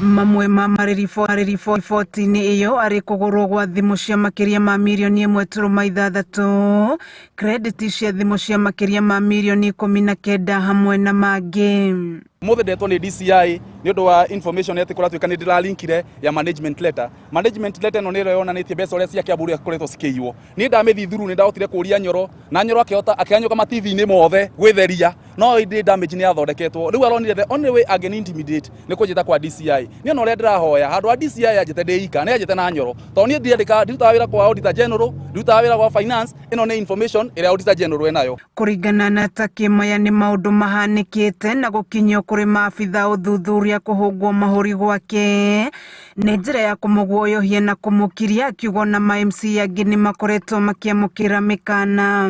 S3: Mamwe ma marĩriboti-inĩ ĩyo arĩ kũgũrwo gwa thimũ cia makĩria ma mirioni 1.6, credit cia thimũ cia makĩria ma mirioni 19 hamwe na mangĩ.
S4: Mũthĩ ndetwo nĩ DCI nĩ ũndũ wa information atĩ kũratuĩka nĩ ndĩralinkire ya management letter. Management letter ĩno nĩyo yonanĩtie mbeca ũrĩa cia Kiambu ũrĩa ikoretwo cikĩiywo. Niĩ ndamĩthiĩ through nĩ ndahotire kũria Nyoro na Nyoro akĩhota akĩhanyũka ma TV-inĩ mothe gwĩtheria, no ĩndĩ damage nĩ yathondeketwo. Rĩu aronire the only way angĩ intimidate nĩ kũnjĩta kwa DCI. Niĩ ona ũrĩa ndĩrahoya handũ ha DCI anjĩte ndĩ ika nĩ anjĩte na Nyoro, tondũ niĩ ndiandĩkaga, ndirutaga wĩra kwa Auditor General, ndirutaga wĩra kwa finance. Ĩno nĩ information ĩrĩa Auditor General enayo.
S3: Kũringana na Take, maya nĩ maũndũ mahanĩkĩte na gũkinyio kũrĩ maabitha ũthuthuria kũhũngwo mahũri gwake nĩ njĩra ya kũmũguoyohia na kũmũkiria, akiuga ona ma MC angĩ nĩ makoretwo makĩamũkĩra mĩkana.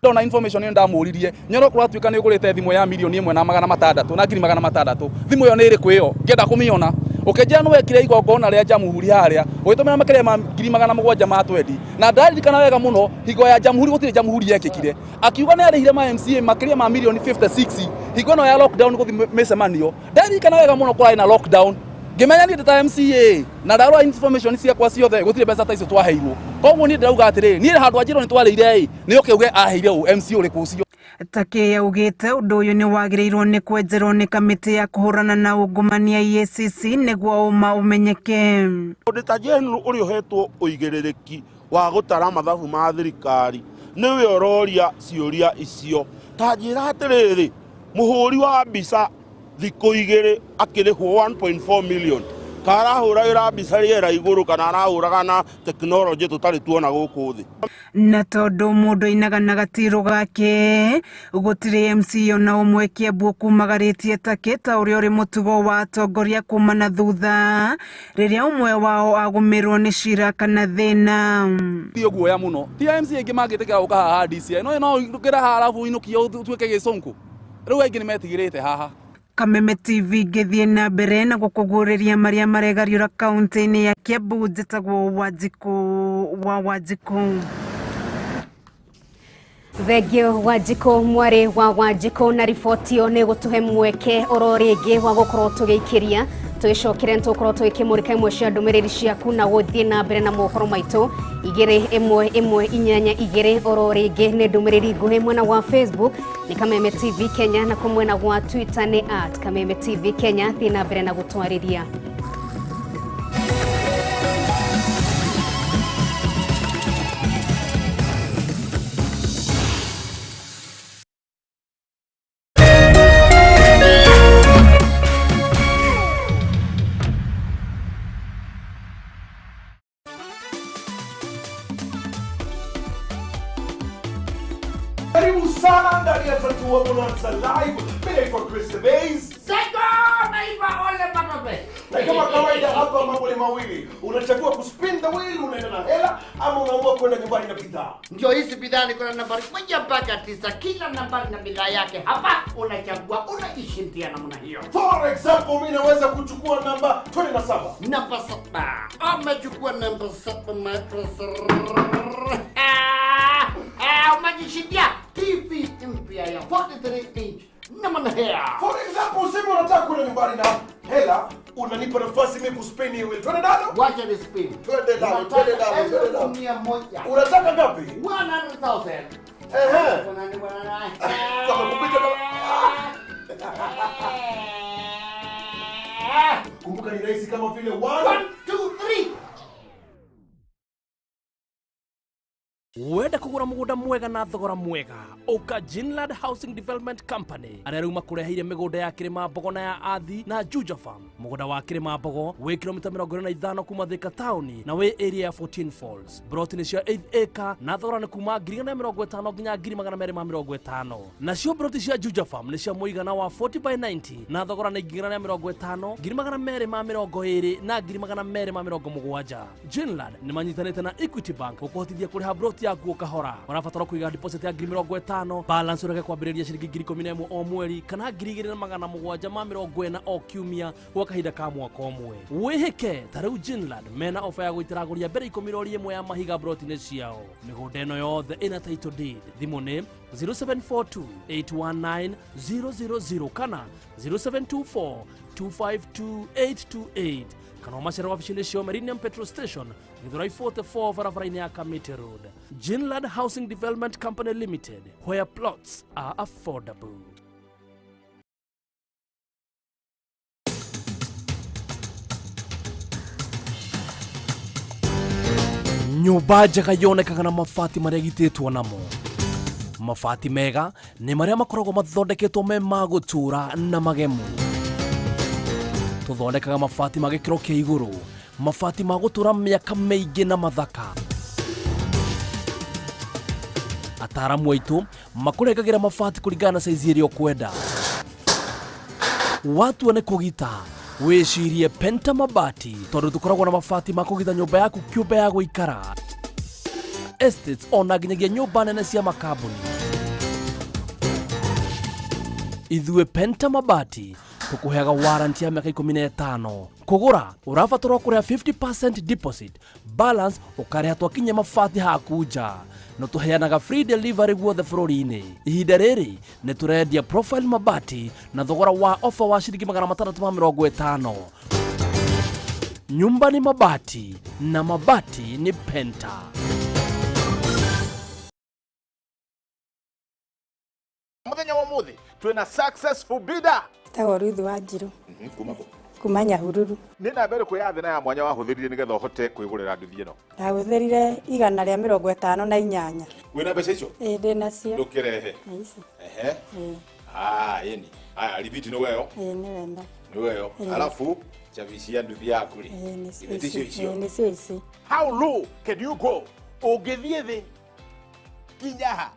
S4: Ndona information ĩyo ndamũririe Nyoro kũratuĩka nĩ ũgũrĩte thimũ ya mirioni 1 na 600 na ngiri 600, thimũ ĩyo nĩ ĩrĩkũ ĩyo ngĩenda kũmĩona. Ũkĩnjĩra nĩ wekire igongona rĩa Jamhuri harĩa ũgĩtũmĩra makĩria ma ngiri 720, na ndaririkana wega mũno hingo ya Jamhuri gũtirĩ Jamhuri yekĩkire. Akiuga nĩ arĩhire ma MCA makĩria ma mirioni 56 hingo ĩno ya lockdown gũthiĩ mĩcemanio. Ndaririkana wega mũno kũrarĩ na lockdown, ngĩmenya niĩ ndĩ ta MCA na ndarora information ciakwa ciothe gũtirĩ mbeca ta icio twaheirwo. Koguo niĩ ndĩrauga atĩrĩrĩ, niĩ handũ anjĩrwo nĩ twarĩire ĩ nĩ oke uge aheire ũ MC ũrĩkũ ũcio.
S3: Take yaugĩte ũndũ ũyũ nĩ wagĩrĩirwo nĩ kwenjerwo nĩ kamĩtĩ ya kũhũrana na ungumania EACC nĩguo ũma ũmenyeke.
S23: Auditor General ũrĩa ũhetwo ũigĩrĩrĩki wa gũtara mathabu ma thirikari nĩwe ũroria ciũria icio. Ta njĩra atĩrĩrĩ, mũhũri wa mbica thikũ 2 akĩrĩhwo 1.4 million, ka arahũragĩra mbica rĩera igũrũ kana arahũraga na tekinoronjĩ tũtarĩ tuona gũkũ thĩ.
S3: Na tondũ mũndũ ainaga na gatirũ gake, gũtirĩ MC ona ũmwe Kiambu kumagarĩtie Take ta ũrĩa ũrĩ mũtugo wa atongoria kuma na thutha rĩrĩa ũmwe wao agũmĩrwo nĩ cira kana thĩna.
S4: Ti guoya mũno, ti MC aingĩ mangĩtĩkĩra gũka haha DCI, no no ũkĩra haha arabu ũinũkie ũtuĩke gĩcũnkũ. Rĩu aingĩ nĩ metigĩrĩte haha.
S3: Kameme TV ngĩthiĩ na mbere na gũkũguũrĩria marĩa maregariũra kaunti-inĩ ya Kiambu. Njĩtagwo Wanjikũ wa Wanjikũ.
S1: Thengio Wanjikũ mwarĩ wa Wanjikũ na riboti ĩyo nĩ gũtũhe mweke oro rĩngĩ wa gũkorwo tũgĩikĩria tũgĩcokere nĩ tũgũkorwo tũgĩkĩmũrĩka imwe cia ndũmĩrĩri ciaku na gũthiĩ na mbere na mohoro maitũ. 2 1 1 8 2 oro rĩngĩ nĩ ndũmĩrĩri nguhĩ. Mwena wa Facebook nĩ Kameme TV Kenya, na kwa mwena wa Twitter nĩ @KamemeTV Kenya. Thiĩ na mbere na gũtwarĩria.
S7: Karibu sana ndani ya Tatua Bonanza Live. Mimi naitwa Chris the Bays. Na kama kawaida hapa mambo ni mawili. Unachagua kuspin the wheel, unaenda na hela ama unaamua kwenda nyumbani na bidhaa.
S8: Ndio hizi bidhaa niko na nambari 1 mpaka 9, kila nambari na bidhaa yake. Hapa unachagua, unajishindia namna hiyo.
S7: For example, mimi naweza kuchukua namba 27.
S8: Namba 7. Amechukua namba 7 my brother. Umejishindia TV mpya ya 43 inch. Namna hiyo.
S7: For example, useme unataka kwenda nyumbani na hela, unanipa nafasi mimi kuspin hii wheel. Twende nalo?
S8: Wacha ni spin.
S7: Twende nalo, twende nalo, twende nalo.
S8: 100,000.
S7: Unataka ngapi?
S8: 100,000.
S7: Ehe. Kama kupita kama. Kumbuka ni rahisi kama vile 1
S8: 2 3.
S5: Wenda kugura mugunda mwega na thogora mwega uka Jinland Housing Development Company aria riu makureheire migunda ya Kirima Mbogo na ya Athi na Juja Farm. Mugunda wa Kirima Mbogo wi kilomita 45 kuma Thika town na wi area ya 14 Falls. Broti ni cia 8 acre na thogora ni kuma 150 nginya 250. Nacio broti cia Juja Farm ni cia muigana wa 40 by 90 na thogora ni 150 220 na 270. Jinland ni manyitanite na Equity Bank gukuhotithia kuriha broti yaku kahora. Ũrabatara kũiga deposit ya 50,000, balance ũreke kwambĩrĩria ciringi 11,000 o mweri kana 2,740 o kiumia gwa kahinda ka mwaka ũmwe. Wĩhĩke ta rĩu Jinland mena ofa ya gũitĩra agũri a mbere 10 rori ĩmwe ya mahiga broti-inĩ ciao. Mĩgũnda ĩno yothe ĩna title deed. Thimũ nĩ 0742 819 000 kana 0724 252 828 kana ũmacere wabici-inĩ cio Meridian Petrol Station Githurai 44 barabara-inĩ ya Kamiti Road. Jinland Housing Development Company Limited, where plots are affordable. Nyũmba njega yonekaga na mabati marĩa gitĩtwo namo. Mabati mega nĩ marĩa makoragwo mathondeketwo me ma gũtũũra na magemu. Tũthondekaga mabati ma gĩkĩro kĩa igũrũ, mabati ma gũtũũra mĩaka mĩingĩ na mathaka. Ataaramu aitũ makũrengagĩra mabati kũringana na saizi ĩrĩa ũkwenda. Watua nĩ kũgita, wĩcirie Penta Mabati tondũ tũkoragwo na mabati ma kũgita nyũmba yaku kĩũmbe ya gũikara, estates ona nginyagia nyũmba nene cia makambuni. Ithuĩ Penta Mabati tukuheaga warranty ya miaka 15. Kugura urabatarwo kuria 50% deposit, balance ukareha twakinya mabati haku nja. No tuheanaga free delivery guothe bũrũri-inĩ. Ihinda rĩrĩ nĩ tũrendia profile mabati na thogora wa offer wa ciringi 650. Nyumba ni mabati na mabati ni Penta.
S17: Muthenya wa muthi twina successful bidder.
S9: Tagwo Ruth wa Njiru.
S17: Kuma kũ?
S9: Kuma Nyahururu.
S17: Nĩ namba ĩrĩkũ ya thĩna ya mwanya wahũthĩrire nĩgetha ũhote kwĩgũrĩra nduthi ĩno?
S9: Ndahũthĩrire 158.
S17: Wĩna mbeca icio?
S9: Ĩĩ ndĩ nacio.
S17: Ndũkĩrehe.
S9: Ici.
S17: Ehe.
S9: Ĩĩ.
S17: Ah, ĩni. Aya ribiti nĩ weyo.
S9: Ĩĩ nĩ wenda.
S17: Nĩ weyo. Alafu chavi cia nduthi yaku rĩ.
S9: Ĩĩ nĩcio
S17: Ithe ticio icio.
S9: Ĩĩ nĩcio ici.
S17: How low can you go? Ũngĩthiĩ thĩ nginya ha?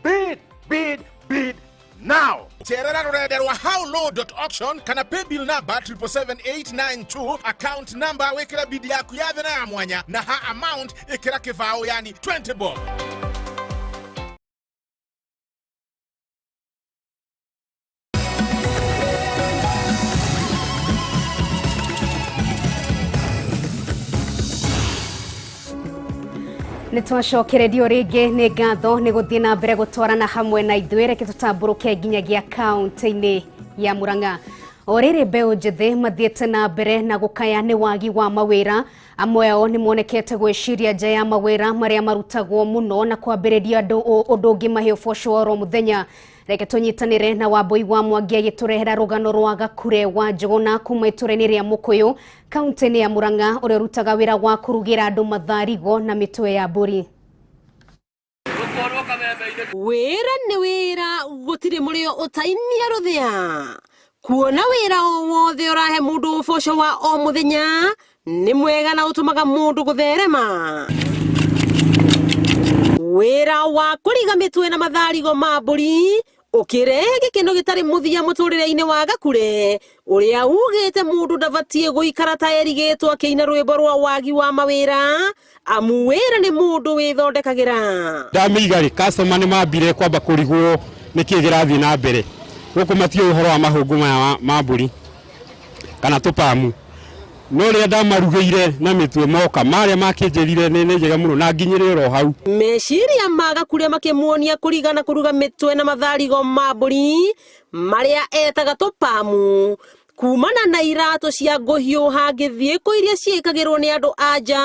S17: Bid, bid, bid now. Cherera rurenda rwa howlow.auction kana paybill number 777892, account number wikira bid yaku ya thina ya mwanya na ha amount ikira kibao yani 20 bob.
S1: Nĩ twacokererio rĩngĩ nĩ ngatho nĩ gũthiĩ na mbere gũtwarana hamwe na ithuĩ. Reke tũtambũrũke nginyagia kaũntĩ-inĩ ya Murang'a. O rĩrĩ mbeũ njĩthĩ mathiĩte na mbere na gũkaya nĩ wagi wa mawĩra. Amwe ao nĩ monekete gwĩciria nja ya mawĩra marĩa marutagwo mũno na kwambĩrĩria andũ ũndũ ũngĩ mahe ũboco wa oro mũthenya. Reke tũnyitanĩre na Wambui wa Mwangi agĩtũrehera rũgano rwa Gakure wa Njũgũna kuma itũra-inĩ rĩa Mũkũyũ kaũntĩ-inĩ ya Murang'a, ũrĩa ũrutaga wĩra wa kũrugĩra andũ matharigo na mĩtwe ya mbũri.
S24: Wĩra nĩ wĩra, gũtirĩ mũrĩo ũtainia rũthĩa. Kuona wĩra o wothe ũrahe mũndũ ũboco wa o mũthenya nĩ mwega na ũtũmaga mũndũ gũtherema. Wĩra wa kũriga mĩtwe na matharigo ma mbũri ũkĩrehe gĩkeno gĩtarĩ mũthia mũtũrĩre-inĩ wa Gakure ũrĩa ugĩte mũndũ ndabatiĩ gũikara ta erigĩtwo akĩina rwĩmbo rwa wagi wa mawĩra amu wĩra nĩ mũndũ wĩthondekagĩra.
S2: Ndamĩiga rĩ, customer nĩ mambire kwamba kũrigwo nĩkĩ kĩrathiĩ na mbere gũkũ, matiũĩ ũhoro wa mahũngũ maya ma mbũri kana tũpamu, no rĩrĩa ndamarugĩire na mĩtwe moka marĩa makĩnjĩrire nĩ njega mũno na nginyĩrĩra oro hau.
S24: Meciria ma Gakure makĩmuonia kũriga na kũruga mĩtwe na matharigo ma mbũri marĩa etaga tũpamu kumana na iratũ cia ngũhiũha ngĩthiĩko iria ciĩkagĩrwo nĩ andũ a nja,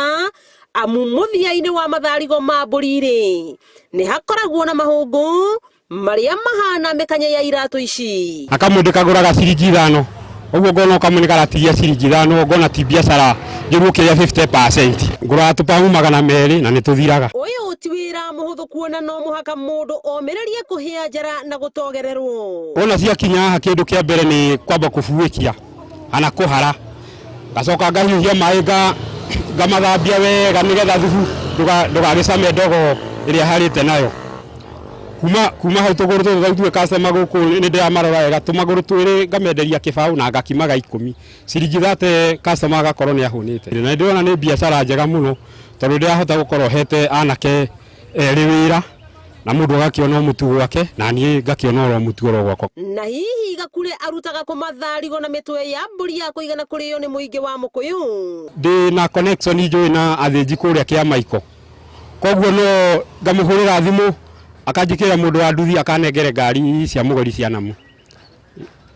S24: amu mũthia-inĩ wa matharigo ma mbũri rĩ nĩ hakoragwo na mahũngũ marĩa mahana mĩkanya ya iratũ ici.
S2: Na kamwe ndĩkagũraga ciringi 5, ũguo ngona kamwe nĩ karatigia ciringi 5, ngona ti biacara njũru ũkĩrĩa 50%. Ngũraga tũpamu 200 na nĩ tũthiraga.
S24: Ũyũ ti wĩra mũhũthũ kuona no mũhaka mũndũ omĩrĩrie kũhĩa njara na gũtogererwo.
S2: Wona ciakinya haha kĩndũ kĩa mbere nĩ kwamba kũbuĩkia kana kũhara, ngacoka ngahiũhia maĩ ngamathambia wega nĩgetha thubu ndũgagĩcame ndogo ĩrĩa harĩte nayo. Kuma hau tũgũrũ tũtũ ithuĩ customer gũkũ nĩ ndĩramarora wega, tũmagũrũ twĩrĩ ngamenderia kĩbaũ na ngakimaga 10, ciringi 30 customer agakorwo nĩ ahũnĩte. Na ndĩrona nĩ biacara njega mũno tondũ ndĩrahota gũkorwo hete anake erĩ wĩra na mũndũ agakĩona mũtu gwake na niĩ ngakĩona oro mũtu oro gwakwa.
S24: Na hihi Gakure arutaga kũ matharigo na mĩtwe ya mbũri ya kũigana kũrĩo nĩ mũingĩ wa Mũkũyũ?
S2: Ndĩ na connection njũĩ na athĩnji kũrĩa Kĩamaiko, koguo no ngamũhũrĩra thimũ akanjĩkĩra mũndũ wa nduthi akanengere ngari cia mũgori cia namu,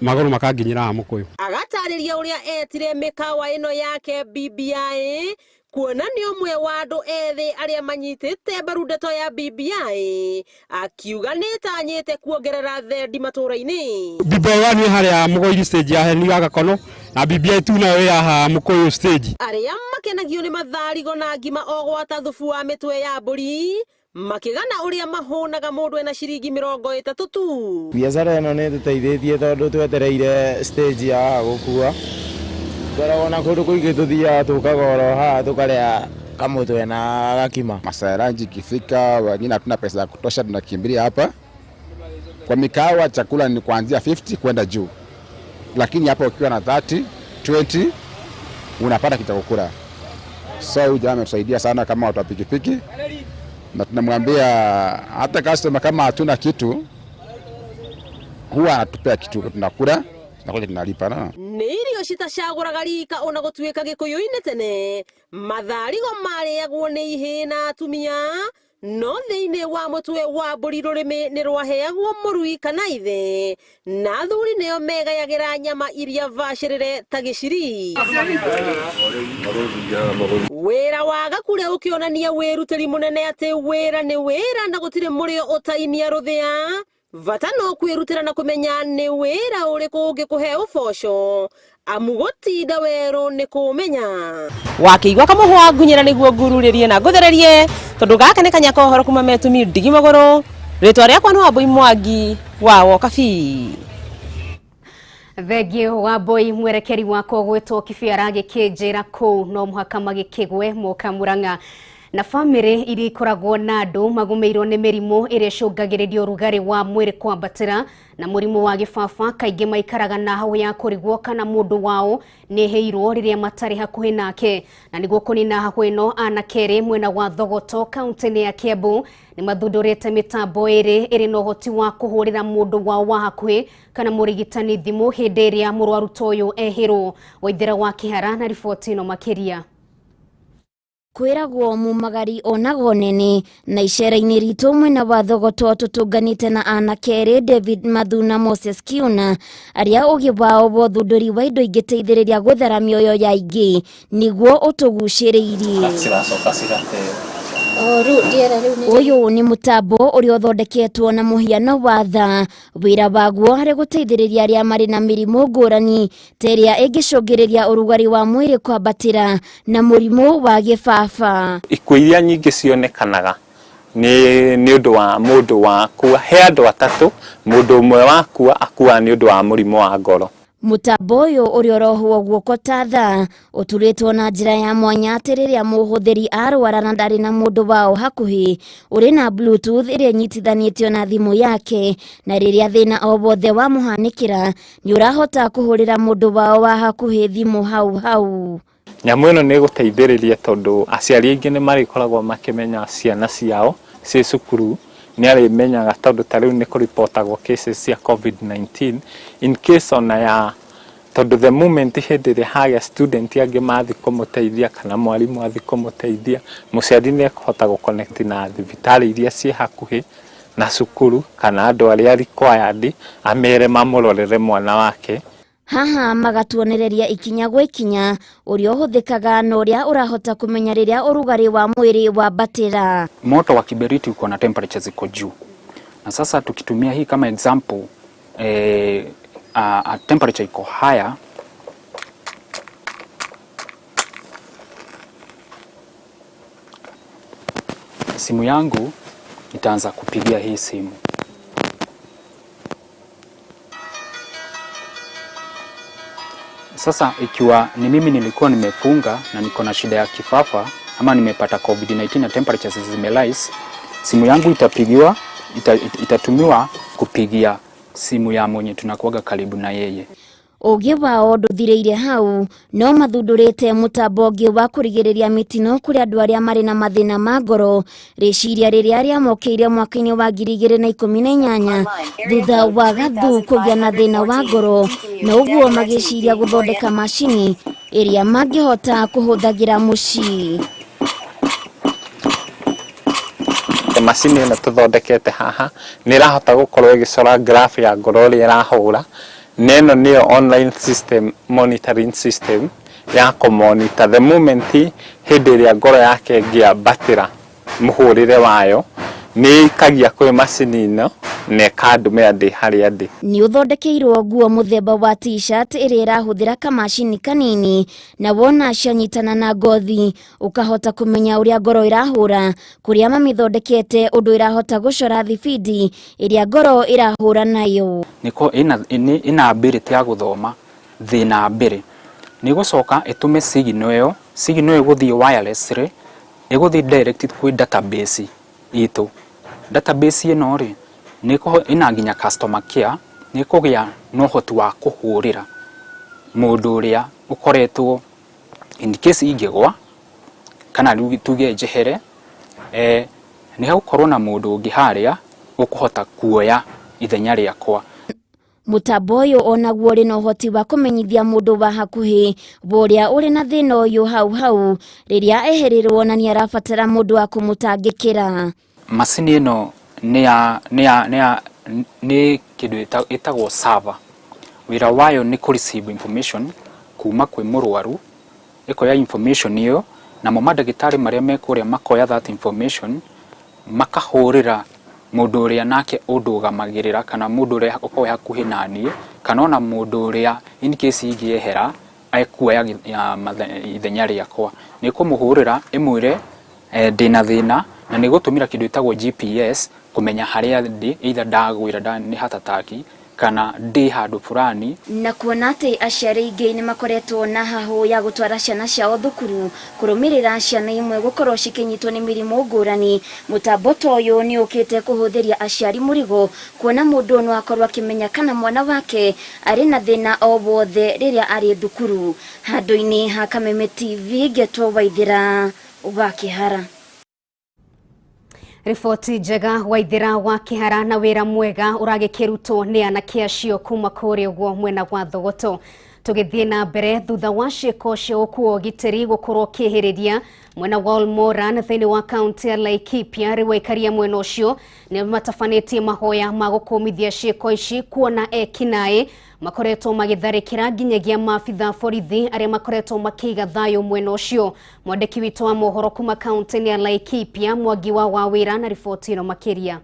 S2: magũrũ makanginyĩra haha Mũkũyũ.
S24: Agatarĩria ũrĩa etire mĩkawa ĩno yake BBI kuona nĩ ũmwe wa andũ ethĩ arĩa manyitĩte mbaru ndeto ya BBI, akiuga nĩtanyĩte kuongerera thendi matũra-inĩ.
S2: BBI 1 ĩ harĩa Mũgoiri stage ya Heni wa Gakono na BBI 2 nayo ĩ haha Mũkũyũ stage.
S24: Arĩa makenagio nĩ matharigo na ngima o gwata thubu wa mĩtwe ya mbũri makĩgana ũrĩa mahũnaga mũndũ ena ciringi 30 tu.
S6: Biacara ĩno nĩ ĩtũteithĩtie tondũ twetereire stage ya gũkua, twaragwo na kũndũ kũingĩ tũthiaga tũkaga oro haha tũkarĩa kamũtwe na gakima.
S12: Masaa ya lunch ikifika, wengine hatuna pesa ya kutosha, tunakimbilia hapa kwa mikawa. Chakula ni kuanzia 50 kwenda juu, lakini hapa ukiwa na 30, 20 unapata kitu cha kukula. So huyu jamaa ametusaidia sana kama watu wa pikipiki, na tunamwambia hata customer kama hatuna kitu huwa anatupea kitu tunakula, tunakuja tunalipa. Na
S24: nĩ irio citacagũraga rika ona gũtuĩka gĩkũyũ-inĩ tene matharigo marĩagwo nĩ ihĩĩ na atumia, no thĩinĩ wa mũtwe wa mbũri rũrĩmĩ nĩ rwaheagwo mũrui kana ithe, na athuri nĩo megayagĩra nyama iria bacĩrĩre ta gĩciri. Wĩra wa Gakure ũkĩonania wĩrutĩri mũnene atĩ wĩra nĩ wĩra na gũtirĩ mũrĩo ũtainia rũthĩa, bata no kwĩrutĩra na kũmenya nĩ wĩra ũrĩkũ ũngĩkũhe ũboco, amu gũtinda werũ nĩ kũmenya. Wakĩigua kamũhwa ngunyĩra nĩguo ngururĩrie na ngũthererie tondũ gaka nĩ kanya ka ũhoro kuma metumi ndigi magũrũ. Rĩtwa rĩakwa nĩ Wambui Mwangi wa Wokabi.
S1: Thengio Wambui, mwerekeri wakwa gwĩtwo Kĩbiara gĩkĩnjĩra kũu no mũhaka magĩkĩgwe moka Murang'a. Na bamĩrĩ iria ikoragwo na andũ magũmĩirwo nĩ mĩrimũ ĩrĩa ĩcũngagĩrĩria ũrugarĩ wa mwĩrĩ kwambatĩra na mũrimũ wa gĩbaba kaingĩ maikaraga na hau ya kũrigwo kana mũndũ wao nĩ ĩhĩirwo rĩrĩa matarĩ hakuhĩ nake. Na nĩguo kũnina hahũ ĩno, anake erĩ mwena wa Thogoto kaunti-inĩ ya Kiambu nĩ mathundũrĩte mĩtambo ĩrĩ ĩrĩ na ũhoti wa kũhũrĩra mũndũ wao wa hakuhĩ kana mũrigitani thimũ hĩndĩ ĩrĩa mũrwaru ta ũyũ ehĩrwo. Waithera wa Kĩhara na riboti ĩno makĩria.
S13: Kwĩragwo mumagari onagwo nene na icera-inĩ ritũ mwena wa Thogoto tũtũnganĩte na anake erĩ David Mathu na Moses Kiuna arĩa ũgĩ wao wa ũthundũri wa indo ingĩteithĩrĩria gũthara mĩoyo ya aingĩ nĩguo ũtũgucĩrĩirie. Ũyũ nĩ mũtambo ũrĩa ũthondeketwo na mũhiano wa thaa, wĩra waguo harĩ gũteithĩrĩria arĩa marĩ na mĩrimũ ngũrani ta ĩrĩa ĩngĩcũngĩrĩria ũrugarĩ wa mwĩrĩ kwambatĩra na mũrimũ wa gĩbaba.
S25: Ikuũ iria nyingĩ cionekanaga nĩ ũndũ wa mũndũ wakua, he andũ atatũ, mũndũ ũmwe wakua akuaga nĩ ũndũ wa mũrimũ wa ngoro.
S13: Mũtambo ũyũ ũrĩa ũrohwo guoko ta thaa ũturĩtwo na njĩra ya mwanya atĩ rĩrĩa mũhũthĩri arwara na ndarĩ na mũndũ wao hakuhĩ, ũrĩ na bluetooth ĩrĩa ĩnyitithanĩtio na thimũ yake, na rĩrĩa thĩna o wothe wamũhanĩkĩra nĩ ũrahota kũhũrĩra mũndũ wao wa hakuhĩ thimũ hau hau.
S25: Nyamũ ĩno nĩ ĩgũteithĩrĩria tondũ aciari aingĩ nĩ marĩkoragwo makĩmenya ciana ciao ciĩ cukuru, nĩ arĩmenyaga tondũ ta rĩu nĩ kũripotagwo cases cia COVID-19 in case ona ya tondũ the moment hĩndĩ ĩrĩa hagĩa student angĩ mathiĩ kũmũteithia kana mwarimũ athiĩ kũmũteithia, mũciari nĩ ekũhota gũ-connect na thibitarĩ iria ciĩ hakuhĩ na cukuru kana andũ arĩa required amere mamũrorere mwana wake.
S13: Haha magatuonereria ikinya gwa ikinya ũrĩa ũhũthĩkaga na ũrĩa ũrahota kũmenya rĩrĩa ũrugarĩ wa mwĩrĩ wambatĩra.
S10: Moto wa kiberiti uko na temperature ziko juu, na sasa tukitumia hii kama example temperature iko higher, simu yangu itaanza kupigia hii simu. Sasa ikiwa ni mimi nilikuwa nimefunga na niko na shida ya kifafa ama nimepata COVID-19 na temperatures zimerise, simu yangu itapigiwa, itatumiwa kupigia simu ya mwenye tunakuwaga karibu na yeye.
S13: Ũgĩ wao ndũthirĩire hau, no mathundũrĩte mũtambo ũngĩ wa kũrigĩrĩria mĩtino kũrĩ andũ arĩa marĩ na mathĩna ma ngoro, rĩciria rĩrĩa rĩamokĩire mwaka-inĩ wa 2018 thutha wa Gathu kũgĩa na thĩna wa ngoro, na ũguo magĩciria gũthondeka macini ĩrĩa mangĩhota kũhũthagĩra mũciĩ.
S25: Macini ĩno tũthondekete haha nĩ ĩrahota gũkorwo ĩgĩcora graph ya ngoro ũrĩa ĩrahũra, na ĩno nĩyo online system monitoring system ya kũmonitor the moment hĩndĩ ĩrĩa ngoro yake ĩngĩambatĩra mũhũrĩre wayo nĩ ĩikagia kwĩ macini ĩno na ĩkandũmĩra ndĩ harĩa ndĩ.
S13: Nĩ ũthondekeirwo nguo mũthemba wa t-shirt ĩrĩa ĩrahũthĩra kamacini kanini, na wona cianyitana na ngothi ũkahota kũmenya ũrĩa ngoro ĩrahũra, kũrĩa mamĩthondekete ũndũ ĩrahota gũcora thibindi ĩrĩa ngoro ĩrahũra nayo.
S10: Nĩko ĩna ability ya gũthoma thĩna mbere nĩ gũcoka ĩtũme signal ĩyo, signal ĩgũthiĩ wireless rĩ, ĩgũthiĩ direct kwĩ database itũ. Database ĩno rĩ ĩna nginya customer care, nĩ kũgĩa na ũhoti wa kũhũrĩra mũndũ ũrĩa ũkoretwo in case ingĩgwa kana tuge njehere, nĩ hagũkorwo na mũndũ ũngĩ harĩa ũkũhota kuoya ithenya rĩakwa.
S13: Mũtambo ũyũ onaguo ũrĩ na ũhoti wa kũmenyithia mũndũ wa hakuhĩ ũrĩa ũrĩ na thĩna ũyũ hau hau rĩrĩa ehererwo na nĩarabatara mũndũ wa kũmũtangĩkĩra.
S10: Macini ĩno nĩ kĩndũ ĩtagwo server. Wĩra wayo nĩ kũ receive information kuma kwĩ mũrwaru, ĩkoya information ĩyo, namo mandagĩtarĩ marĩa me kũrĩa makoya that information makahũrĩra mũndũ ũrĩa nake ũndũgamagĩrĩra kana mũndũ ũrĩa ũkoragwo hakuhĩ na niĩ, kana ona mũndũ ũrĩa in case ingĩehera ekuoya ithenya rĩakwa. Nĩ kũmũhũrĩra ĩmwĩre ndĩna thĩna, na nĩ gũtũmĩra kĩndũ gĩtagwo GPS kũmenya harĩa ndĩ, either ndagwĩra nĩ heart attack kana ndĩ handũ fulani.
S13: Na kuona atĩ aciari aingĩ nĩ makoretwo na hahũ ya gũtwara ciana ciao thukuru kũrũmĩrĩra ciana imwe gũkorwo cikĩnyitwo nĩ mĩrimũ ngũrani, mũtambo ta ũyũ nĩ ũkĩte kũhũthĩria aciari mũrigo, kuona mũndũ no akorwo akĩmenya kana mwana wake arĩ na thĩna o wothe rĩrĩa arĩ thukuru. Handũ-inĩ ha Kameme TV, ngetwo Waithĩra wa Kĩhara.
S1: Riboti njega Waithĩra wa Kĩhara na wĩra mwega ũragĩkĩrutwo nĩ anake acio kuma kũrĩa ũguo mwena wa Thogoto. Tũgĩthiĩ na mbere thutha wa ciĩko cia ũkuo ũgitĩri gũkorwo kĩhĩrĩria mwena wa Olmoran thĩinĩ wa kaunti ya Laikipia, rĩu aikaria mwena ũcio nĩ matabanĩtie mahoya ma gũkũmithia ciĩko ici kuona ekinaĩ makoretwo magĩtharĩkĩra nginyagia maabitha borithi arĩa makoretwo makĩiga thayũ mwena ũcio. Mwandĩki witũ wa mohoro kuma kaunti ya Laikipia Mwangi wa Wawĩra na riboti ĩno makĩria.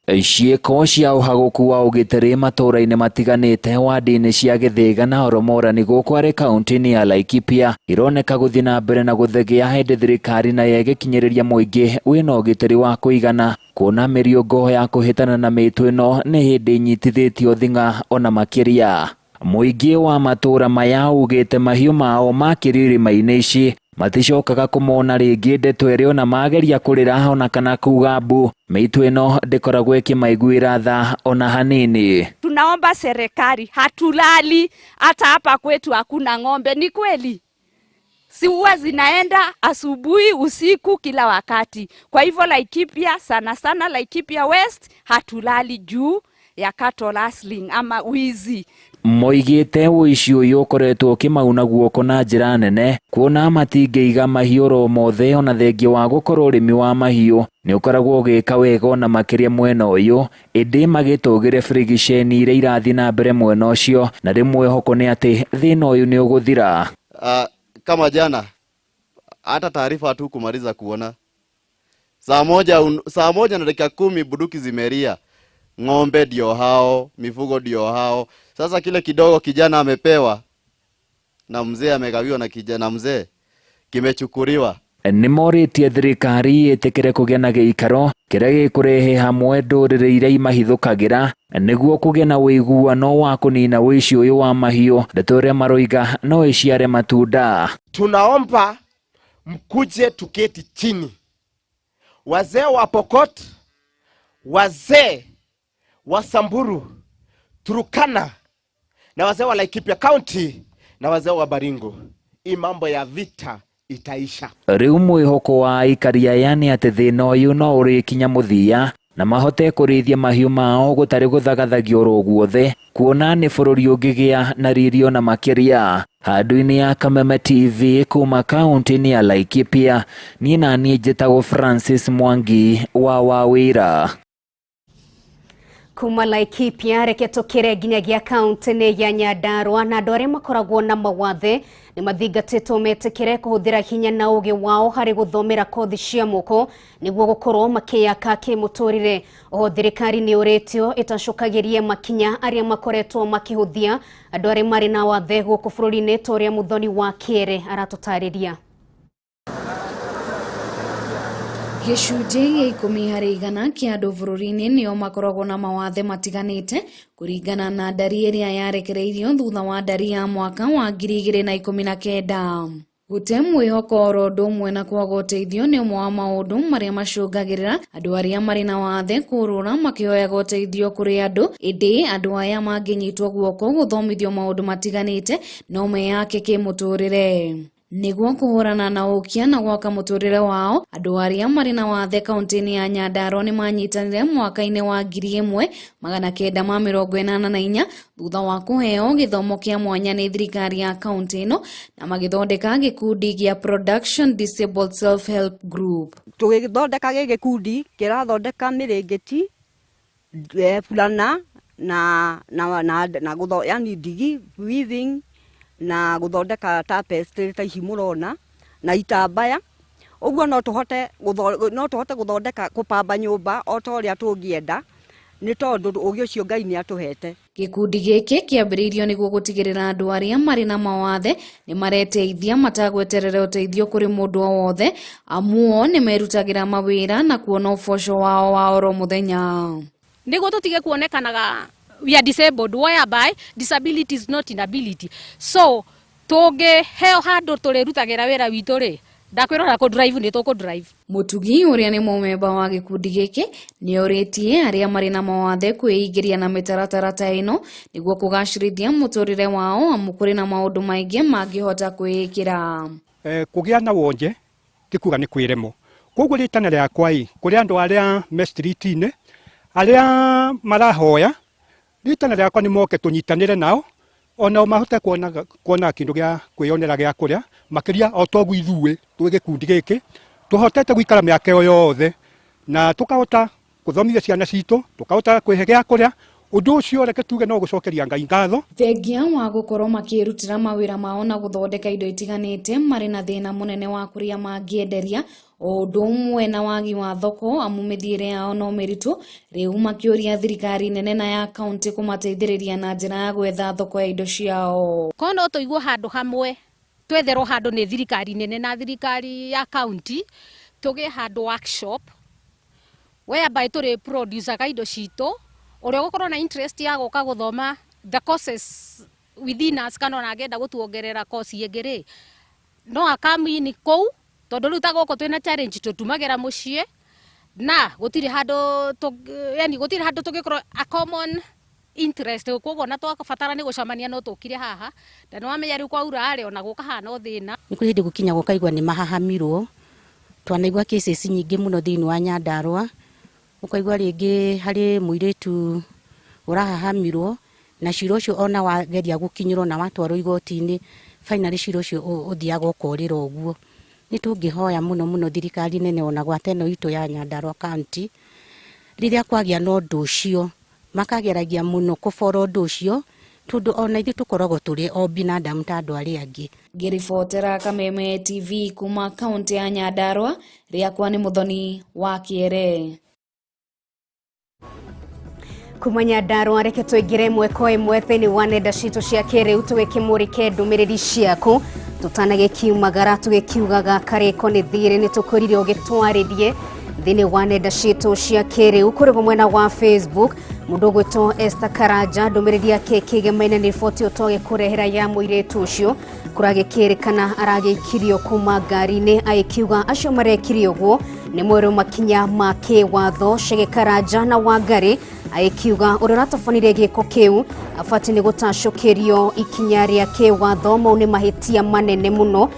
S11: Ciĩko cia ũhagũku wa ũgitĩri matũũra-inĩ matiganĩte wadi-inĩ cia Gĩthĩga na Oromorani gũkũ arĩ kaunti-inĩ ya Laikipia ironeka gũthiĩ na mbere na gũthegea hĩndĩ thirikari nayo ĩgĩkinyĩrĩria mũingĩ wĩna ũgitĩri wa kũigana kuona mĩriũngo ya kũhĩtana na mĩtũ ĩno nĩ hĩndĩ inyitithĩtio thing'a ona makĩria. Mũingĩ wa matũũra maya ugĩte mahiũ mao makĩrio irĩma-inĩ ici maticokaga kũmona rĩngĩ ndeto ĩrĩa ona mageria kũrĩra ona kana kuga mbu mĩitũ ĩno ndĩkoragwo ĩkĩmaiguĩra tha ona hanini.
S14: Tunaomba serikali, hatulali hata hapa kwetu hakuna ng'ombe. Ni kweli, si huwa zinaenda asubuhi, usiku, kila wakati. Kwa hivyo Laikipia, sana sana Laikipia West, hatulali juu ya cattle rustling ama wizi.
S11: Moigĩte ũici ũyũ ũkoretwo ũkĩmauna guoko na njĩra nene kuona matingĩiga mahiũ oro mothe ona thengia wa gũkorwo ũrĩmi wa mahiũ nĩ ũkoragwo ũgĩka wega ona makĩria mwena ũyũ ĩndĩ magĩtũgĩre birigiceni iria irathiĩ na mbere mwena ũcio na rĩmwe mwĩhoko nĩ atĩ thĩna ũyũ nĩ ũgũthira.
S15: Kama jana hata taarifa hatukumaliza kuona saa moja na dakika 10 bunduki zimelia, ng'ombe ndio hao, mifugo ndio hao. Sasa kile kidogo kijana amepewa na mzee amegawiwa na kijana mzee kimechukuliwa.
S11: Nĩ morĩtie thirikari ĩtĩkĩre kũgĩa na gĩikaro kĩrĩa gĩkũrehe hamwe ndũrĩrĩ iria imahithũkagĩra nĩguo kũgĩa na ũiguano wa kũnina ũici ũyũ wa mahiũ ndeto ĩrĩa maroiga no ĩciare matunda.
S16: Tunaomba mkuje tuketi chini, wazee wa Pokot, wazee wa Samburu, Turkana na wazee wa Laikipia County na wazee wa Baringo. Hii mambo ya vita itaisha.
S11: Rĩu mwĩhoko wa aikari aya nĩ atĩ thĩna ũyũ no ũrĩkinya mũthia na mahote kũrĩithia mahiũ mao gũtarĩ gũthagathagio oro guothe kuona nĩ bũrũri ũngĩgĩa na riri ona makĩria. Handũ-inĩ ya Kameme TV kuma kaunti-inĩ ya Laikipia, niĩ na niĩ njĩtagwo Francis Mwangi wa Wawĩra.
S1: Kuma Laikipia reke tũkĩre nginyagia kaunti-inĩ ya Nyandarua na andũ arĩa makoragwo na mawathe nĩ mathingatĩtwo metĩkĩre kũhũthĩra hinya na ũgĩ wao harĩ gũthomera kothi cia moko nĩguo gũkorwo makĩyaka kĩmũtũrĩre. Oho thirikari nĩ ũrĩtio ĩtacũkagĩrie makinya arĩa makoretwo makĩhũthia andũ arĩa marĩ na wathe gũkũ bũrũri-inĩ ta ũrĩa Mũthoni wa Kĩere aratũtarĩria.
S20: Gĩcunjĩ gĩa 10 harĩ igana kĩa andũ bũrũri-inĩ nĩo makoragwo na mawathe matiganĩte kũringana na ndari ĩrĩa yarekereirio thutha wa ndari ya mwaka wa 2019. Gũte mwĩhoko oro ũndũ ũmwe na kwaga ũteithio nĩ ũmwe wa maũndũ marĩa macũngagĩrĩra andũ arĩa marĩ na wathe kũrũra makĩhoyaga ũteithio kũrĩ andũ, ĩndĩ andũ aya mangĩnyitwo guoko gũthomithio maũndũ matiganĩte no meyake kĩmũtũrĩre. Nĩguo kũhũrana na ũkia na gwaka mũtũrĩre wao, andũ arĩa marĩ na wathe kaunti-inĩ ya Nyandarua nĩmanyitanire mwaka-inĩ wa 1984 thutha wa kũheo gĩthomo kĩa mwanya nĩ thirikari ya kaunti ĩno na magĩthondeka gĩkundi gĩa Production Disabled Self Help Group.
S18: Tũgĩthondeka gĩ gĩkundi kĩrathondeka mĩrĩngĩti, burana na na na na gũtho yani ndigi weaving na gũthondeka tapestry ta ici mũrona na itambaya ũguo no tũhote gũthondeka kũpamba nyũmba o ta ũrĩa tũngĩenda nĩ tondũ ũgĩ ũcio Ngai nĩ atũhete.
S20: Gĩkundi gĩkĩ kĩambĩrĩirio nĩguo gũtigĩrĩra andũ arĩa marĩ na mawathe nĩ mareteithia matagweterera ũteithio kũrĩ mũndũ o wothe, amu o nĩ merutagĩra mawĩra na kuona ũboco wao wa oro mũthenya.
S26: Nĩguo tũtige kuonekanaga we are disabled, whereby disability is not inability. So tũngĩheo handũ tũrĩrutagĩra wĩra witũ rĩ, ndakwĩrora kũ drive nĩ tũkũ drive.
S20: Mũtugi ũrĩa nĩ mũmemba wa gĩkundi gĩkĩ nĩ orĩtie arĩa marĩ na mawathe kwĩingĩria na mĩtaratara ta ĩno nĩguo kũgacĩrithia mũtũrĩre wao, amu kũrĩ na maũndũ maingĩ mangĩhota kwĩĩkĩra.
S2: Kũgĩa na wonje ti kuga nĩ kwĩremwo. Koguo rĩtana rĩakwa ĩ kũrĩ andũ arĩa me street-inĩ arĩa marahoya, rĩtana rĩakwa nĩ moke tũnyitanĩre nao ona mahote kuona kĩndũ gĩa kwĩyonera gĩa kũrĩa makĩria o toguo ithuĩ twĩ gĩkundi gĩkĩ tũhotete gũikara mĩaka ĩyo yothe na tũkahota gũthomithia ciana citũ, tũkahota kwĩhe gĩa kũrĩa. Ũndũ ũcio reke tuge no gũcokeria Ngai ngatho.
S20: Thengia wa gũkorwo makĩrutĩra mawĩra mao na gũthondeka indo itiganĩte, marĩ na thĩna mũnene wa kũrĩa mangĩenderia O ũndũ ũmwe na wagi wa thoko amu mĩthiĩre yao no mĩritũ, rĩu makĩũria thirikari nene na ya kaunti kũmateithĩrĩria na njĩra ya gwetha thoko ya indo ciao.
S26: Ko no tũigwo handũ hamwe, twetherwo handũ nĩ thirikari nene na thirikari ya kaunti, tũgĩe handũ workshop whereby tũrĩ producaga indo citũ, ũrĩa ũgũkorwo na interest ya gũka gũthoma the courses within us, kana ona angĩenda gũtuongerera course ĩngĩ rĩ, no akamini kũu, tondũ rĩu ta gũkũ twĩna challenge tũtumagĩra mũciĩ na gũtirĩ handũ, yani gũtirĩ handũ tũngĩkorwo a common interest, koguo na twabatara nĩ gũcemania no tũkire haha, na nĩ wamenya rĩu kwaura rĩ, ona gũkahana o thĩna.
S3: Nĩ kũrĩ hĩndĩ gũkinya gũkaigua nĩ mahahamirwo, twanaigua cases nyingĩ mũno thĩinĩ wa Nyandarua, ũkaigua rĩngĩ harĩ mũirĩtu ũrahahamirwo na cira ũcio ona wageria gũkinyĩrwo na watwarwo igoti-inĩ, finally cira ũcio ũthiaga ũkorĩra ũguo. Nĩ tũngĩhoya mũno mũno thirikari nene ona gwata ĩno itũ ya Nyandarua county, rĩrĩa kwagĩa na ũndũ ũcio makageragia mũno kũbora ũndũ ũcio, tondũ ona ithuĩ tũkoragwo tũrĩ o binadamu ta andũ arĩa angĩ.
S20: Ngĩribotera Kameme TV kuma kaunti ya Nyandarua, rĩakwa nĩ Muthoni wa Kĩere.
S1: Kuma Nyandarua reke tũingĩre ĩmwe kwa ĩmwe thĩinĩ wa nenda citũ cia kĩrĩu, tũgĩkĩmũrĩke ndũmĩrĩri ciaku tũtanagĩkiumagara tũgĩkiugaga karĩko nĩ thirĩ, nĩ tũkwĩrire ũgĩtwarĩrie thĩinĩ wa nenda citũ cia kĩrĩu. Kũrĩ mwena wa Facebook, mũndũ ũgwĩtwo Esther Karanja ndũmĩrĩri yake ĩkĩgemaine nĩ riboti ũtogĩkũrehera ya mũirĩtu ũcio kũragĩkĩrĩkana aragĩikirio kuma ngari-inĩ, agĩkiuga acio marekire ũguo nĩ mwerũ makinya ma kĩwatho. Chege Karanja na Wangari agĩkiuga ũrĩa ũratabanire gĩko kĩu abatiĩ nĩ gũtacũkĩrio ikinya rĩa kĩwatho, mau nĩ mahĩtia manene mũno.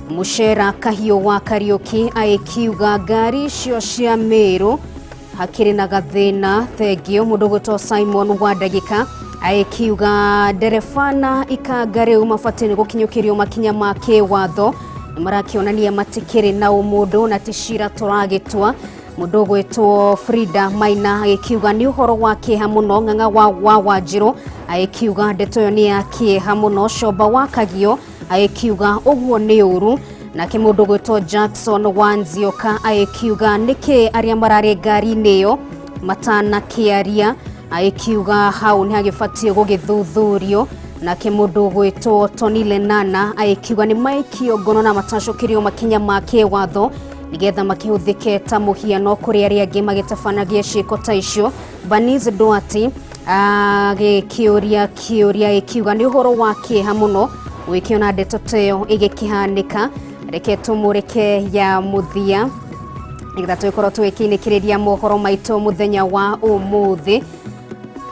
S1: Mũcera Kahiũ wa Kariũki agĩkiuga ngari icio cia Meru hakĩrĩ na gathĩna. Thengio. Mũndũ ũgwĩtwo Simon wa Ndagĩka agĩkiuga ndereba na ikanga rĩu mabatiĩ nĩ gũkinyũkĩrio makinya ma kĩwatho, nĩ marakĩonania matikĩrĩ na ũmũndũ na ti cira tũragĩtua. Mũndũ ũgwĩtwo Frida Maina agĩkiuga nĩ ũhoro wa kĩeha mũno. Ng'ang'a wa Wanjirũ agĩkiuga ndeto ĩyo nĩ ya kĩeha mũno. Comba wa Kagio agĩkiuga ũguo nĩ ũru. Nake mũndũ ũgwĩtwo Jackson wa Nzioka agĩkiuga nĩkĩ arĩa mararĩ ngari-inĩ ĩyo matanakĩaria, agĩkiuga hau nĩ hagĩbatiĩ gũgĩthuthurio. Nake mũndũ ũgwĩtwo Tony Lenana agĩkiuga nĩ maikio ngono na matacũkĩrio makinya ma kĩwatho nĩgetha makĩhũthĩke ta mũhiano kũrĩ arĩa angĩ magĩtabanagia ciĩko ta icio. Banis Duarte agĩkĩũria kĩũria agĩkiuga nĩ ũhoro wa kĩeha mũno gũgĩkĩona ndeto ta ĩyo ĩgĩkĩhanĩka. Reke tũmũrĩke ya mũthia nĩgetha tũgĩkorwo tũgĩkĩinĩkĩrĩria mohoro maitũ mũthenya wa ũmũthĩ.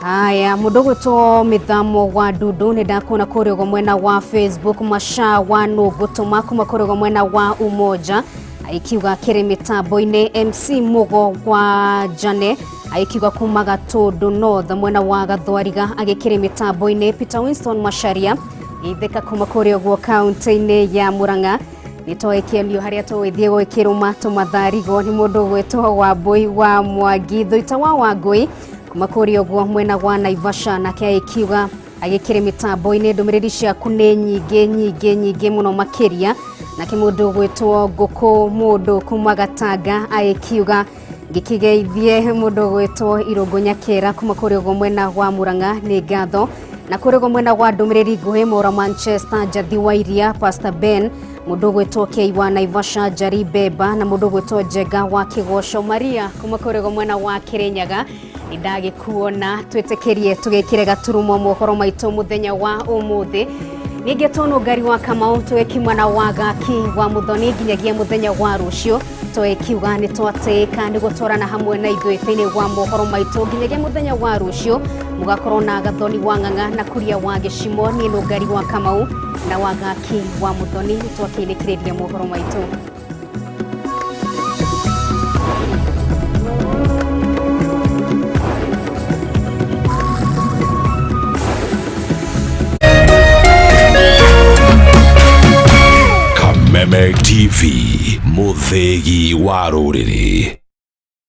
S1: Haya, mũndũ ũgwĩtwo Mĩthamo wa Ndundu nĩ ndakuona kũrĩa ũguo mwena wa Facebook. Masha wa Nũngũtũma kuma kũrĩa ũguo mwena wa Umoja agĩkiuga kĩrĩ mĩtambo-inĩ. MC Mũgo wa Jane agĩkiuga kuma Gatũndũ North mwena wa Gathwariga agĩkĩrĩ mĩtambo-inĩ. Peter Winston Macharia itheka kuma kũrĩa ũguo kaunti-inĩ ya Murang'a nĩ twagĩkĩonio harĩa tũgĩthiĩ gwĩkĩrũma tũmatharigo nĩ mũndũ ũgwĩtwo Wambũi wa Mwangi. Thuita wa Wangũi kuma kũrĩa ũguo mwena wa Naivasha nake agĩkiuga agĩkĩrĩ mĩtambo-inĩ. Ndũmĩrĩri ciaku nĩ nyingĩ nyingĩ nyingĩ mũno makĩria. Nake mũndũ ũgwĩtwo Ngũkũ mũndũ kuma Gatanga agĩkiuga ngĩkĩgeithie mũndũ ũgwĩtwo Irũngũ Nyakera kuma kũrĩa ũguo mwena wa Murang'a nĩ ngatho. Na kũrĩa ũguo mwena wa ndũmĩrĩri nguhĩ Mora Manchester Njathi wa Iria Pastor Ben, mũndũ ũgwĩtwo Kei wa Naivasha Njari Beba na mũndũ ũgwĩtwo Njenga wa Kĩgoco Maria kuma kũrĩa ũguo mwena wa Kĩrĩnyaga nĩ ndagĩkuona. Twĩtĩkĩrie tũgĩkĩre gaturumo mohoro maitũ mũthenya wa ũmũthĩ. Ningĩ tũnũngari wa Kamau tũgĩkiuma na Wagaki wa Muthoni nginyagia mũthenya wa rũciũ tũgĩkiuga nĩ twatĩĩka nĩ gũtwarana hamwe na ithuĩ thĩinĩ wa mohoro maitũ nginyagia mũthenya wa rũciũ. Mũgakorwo na Gathoni wa Ng'ang'a na Kuria wa Gĩcimo. Niĩ Nũngari wa Kamau na Wagaki wa Muthoni nĩ twakĩinĩkĩrĩria mohoro maitũ.
S4: Kameme TV, mũthĩgi wa rũrĩrĩ.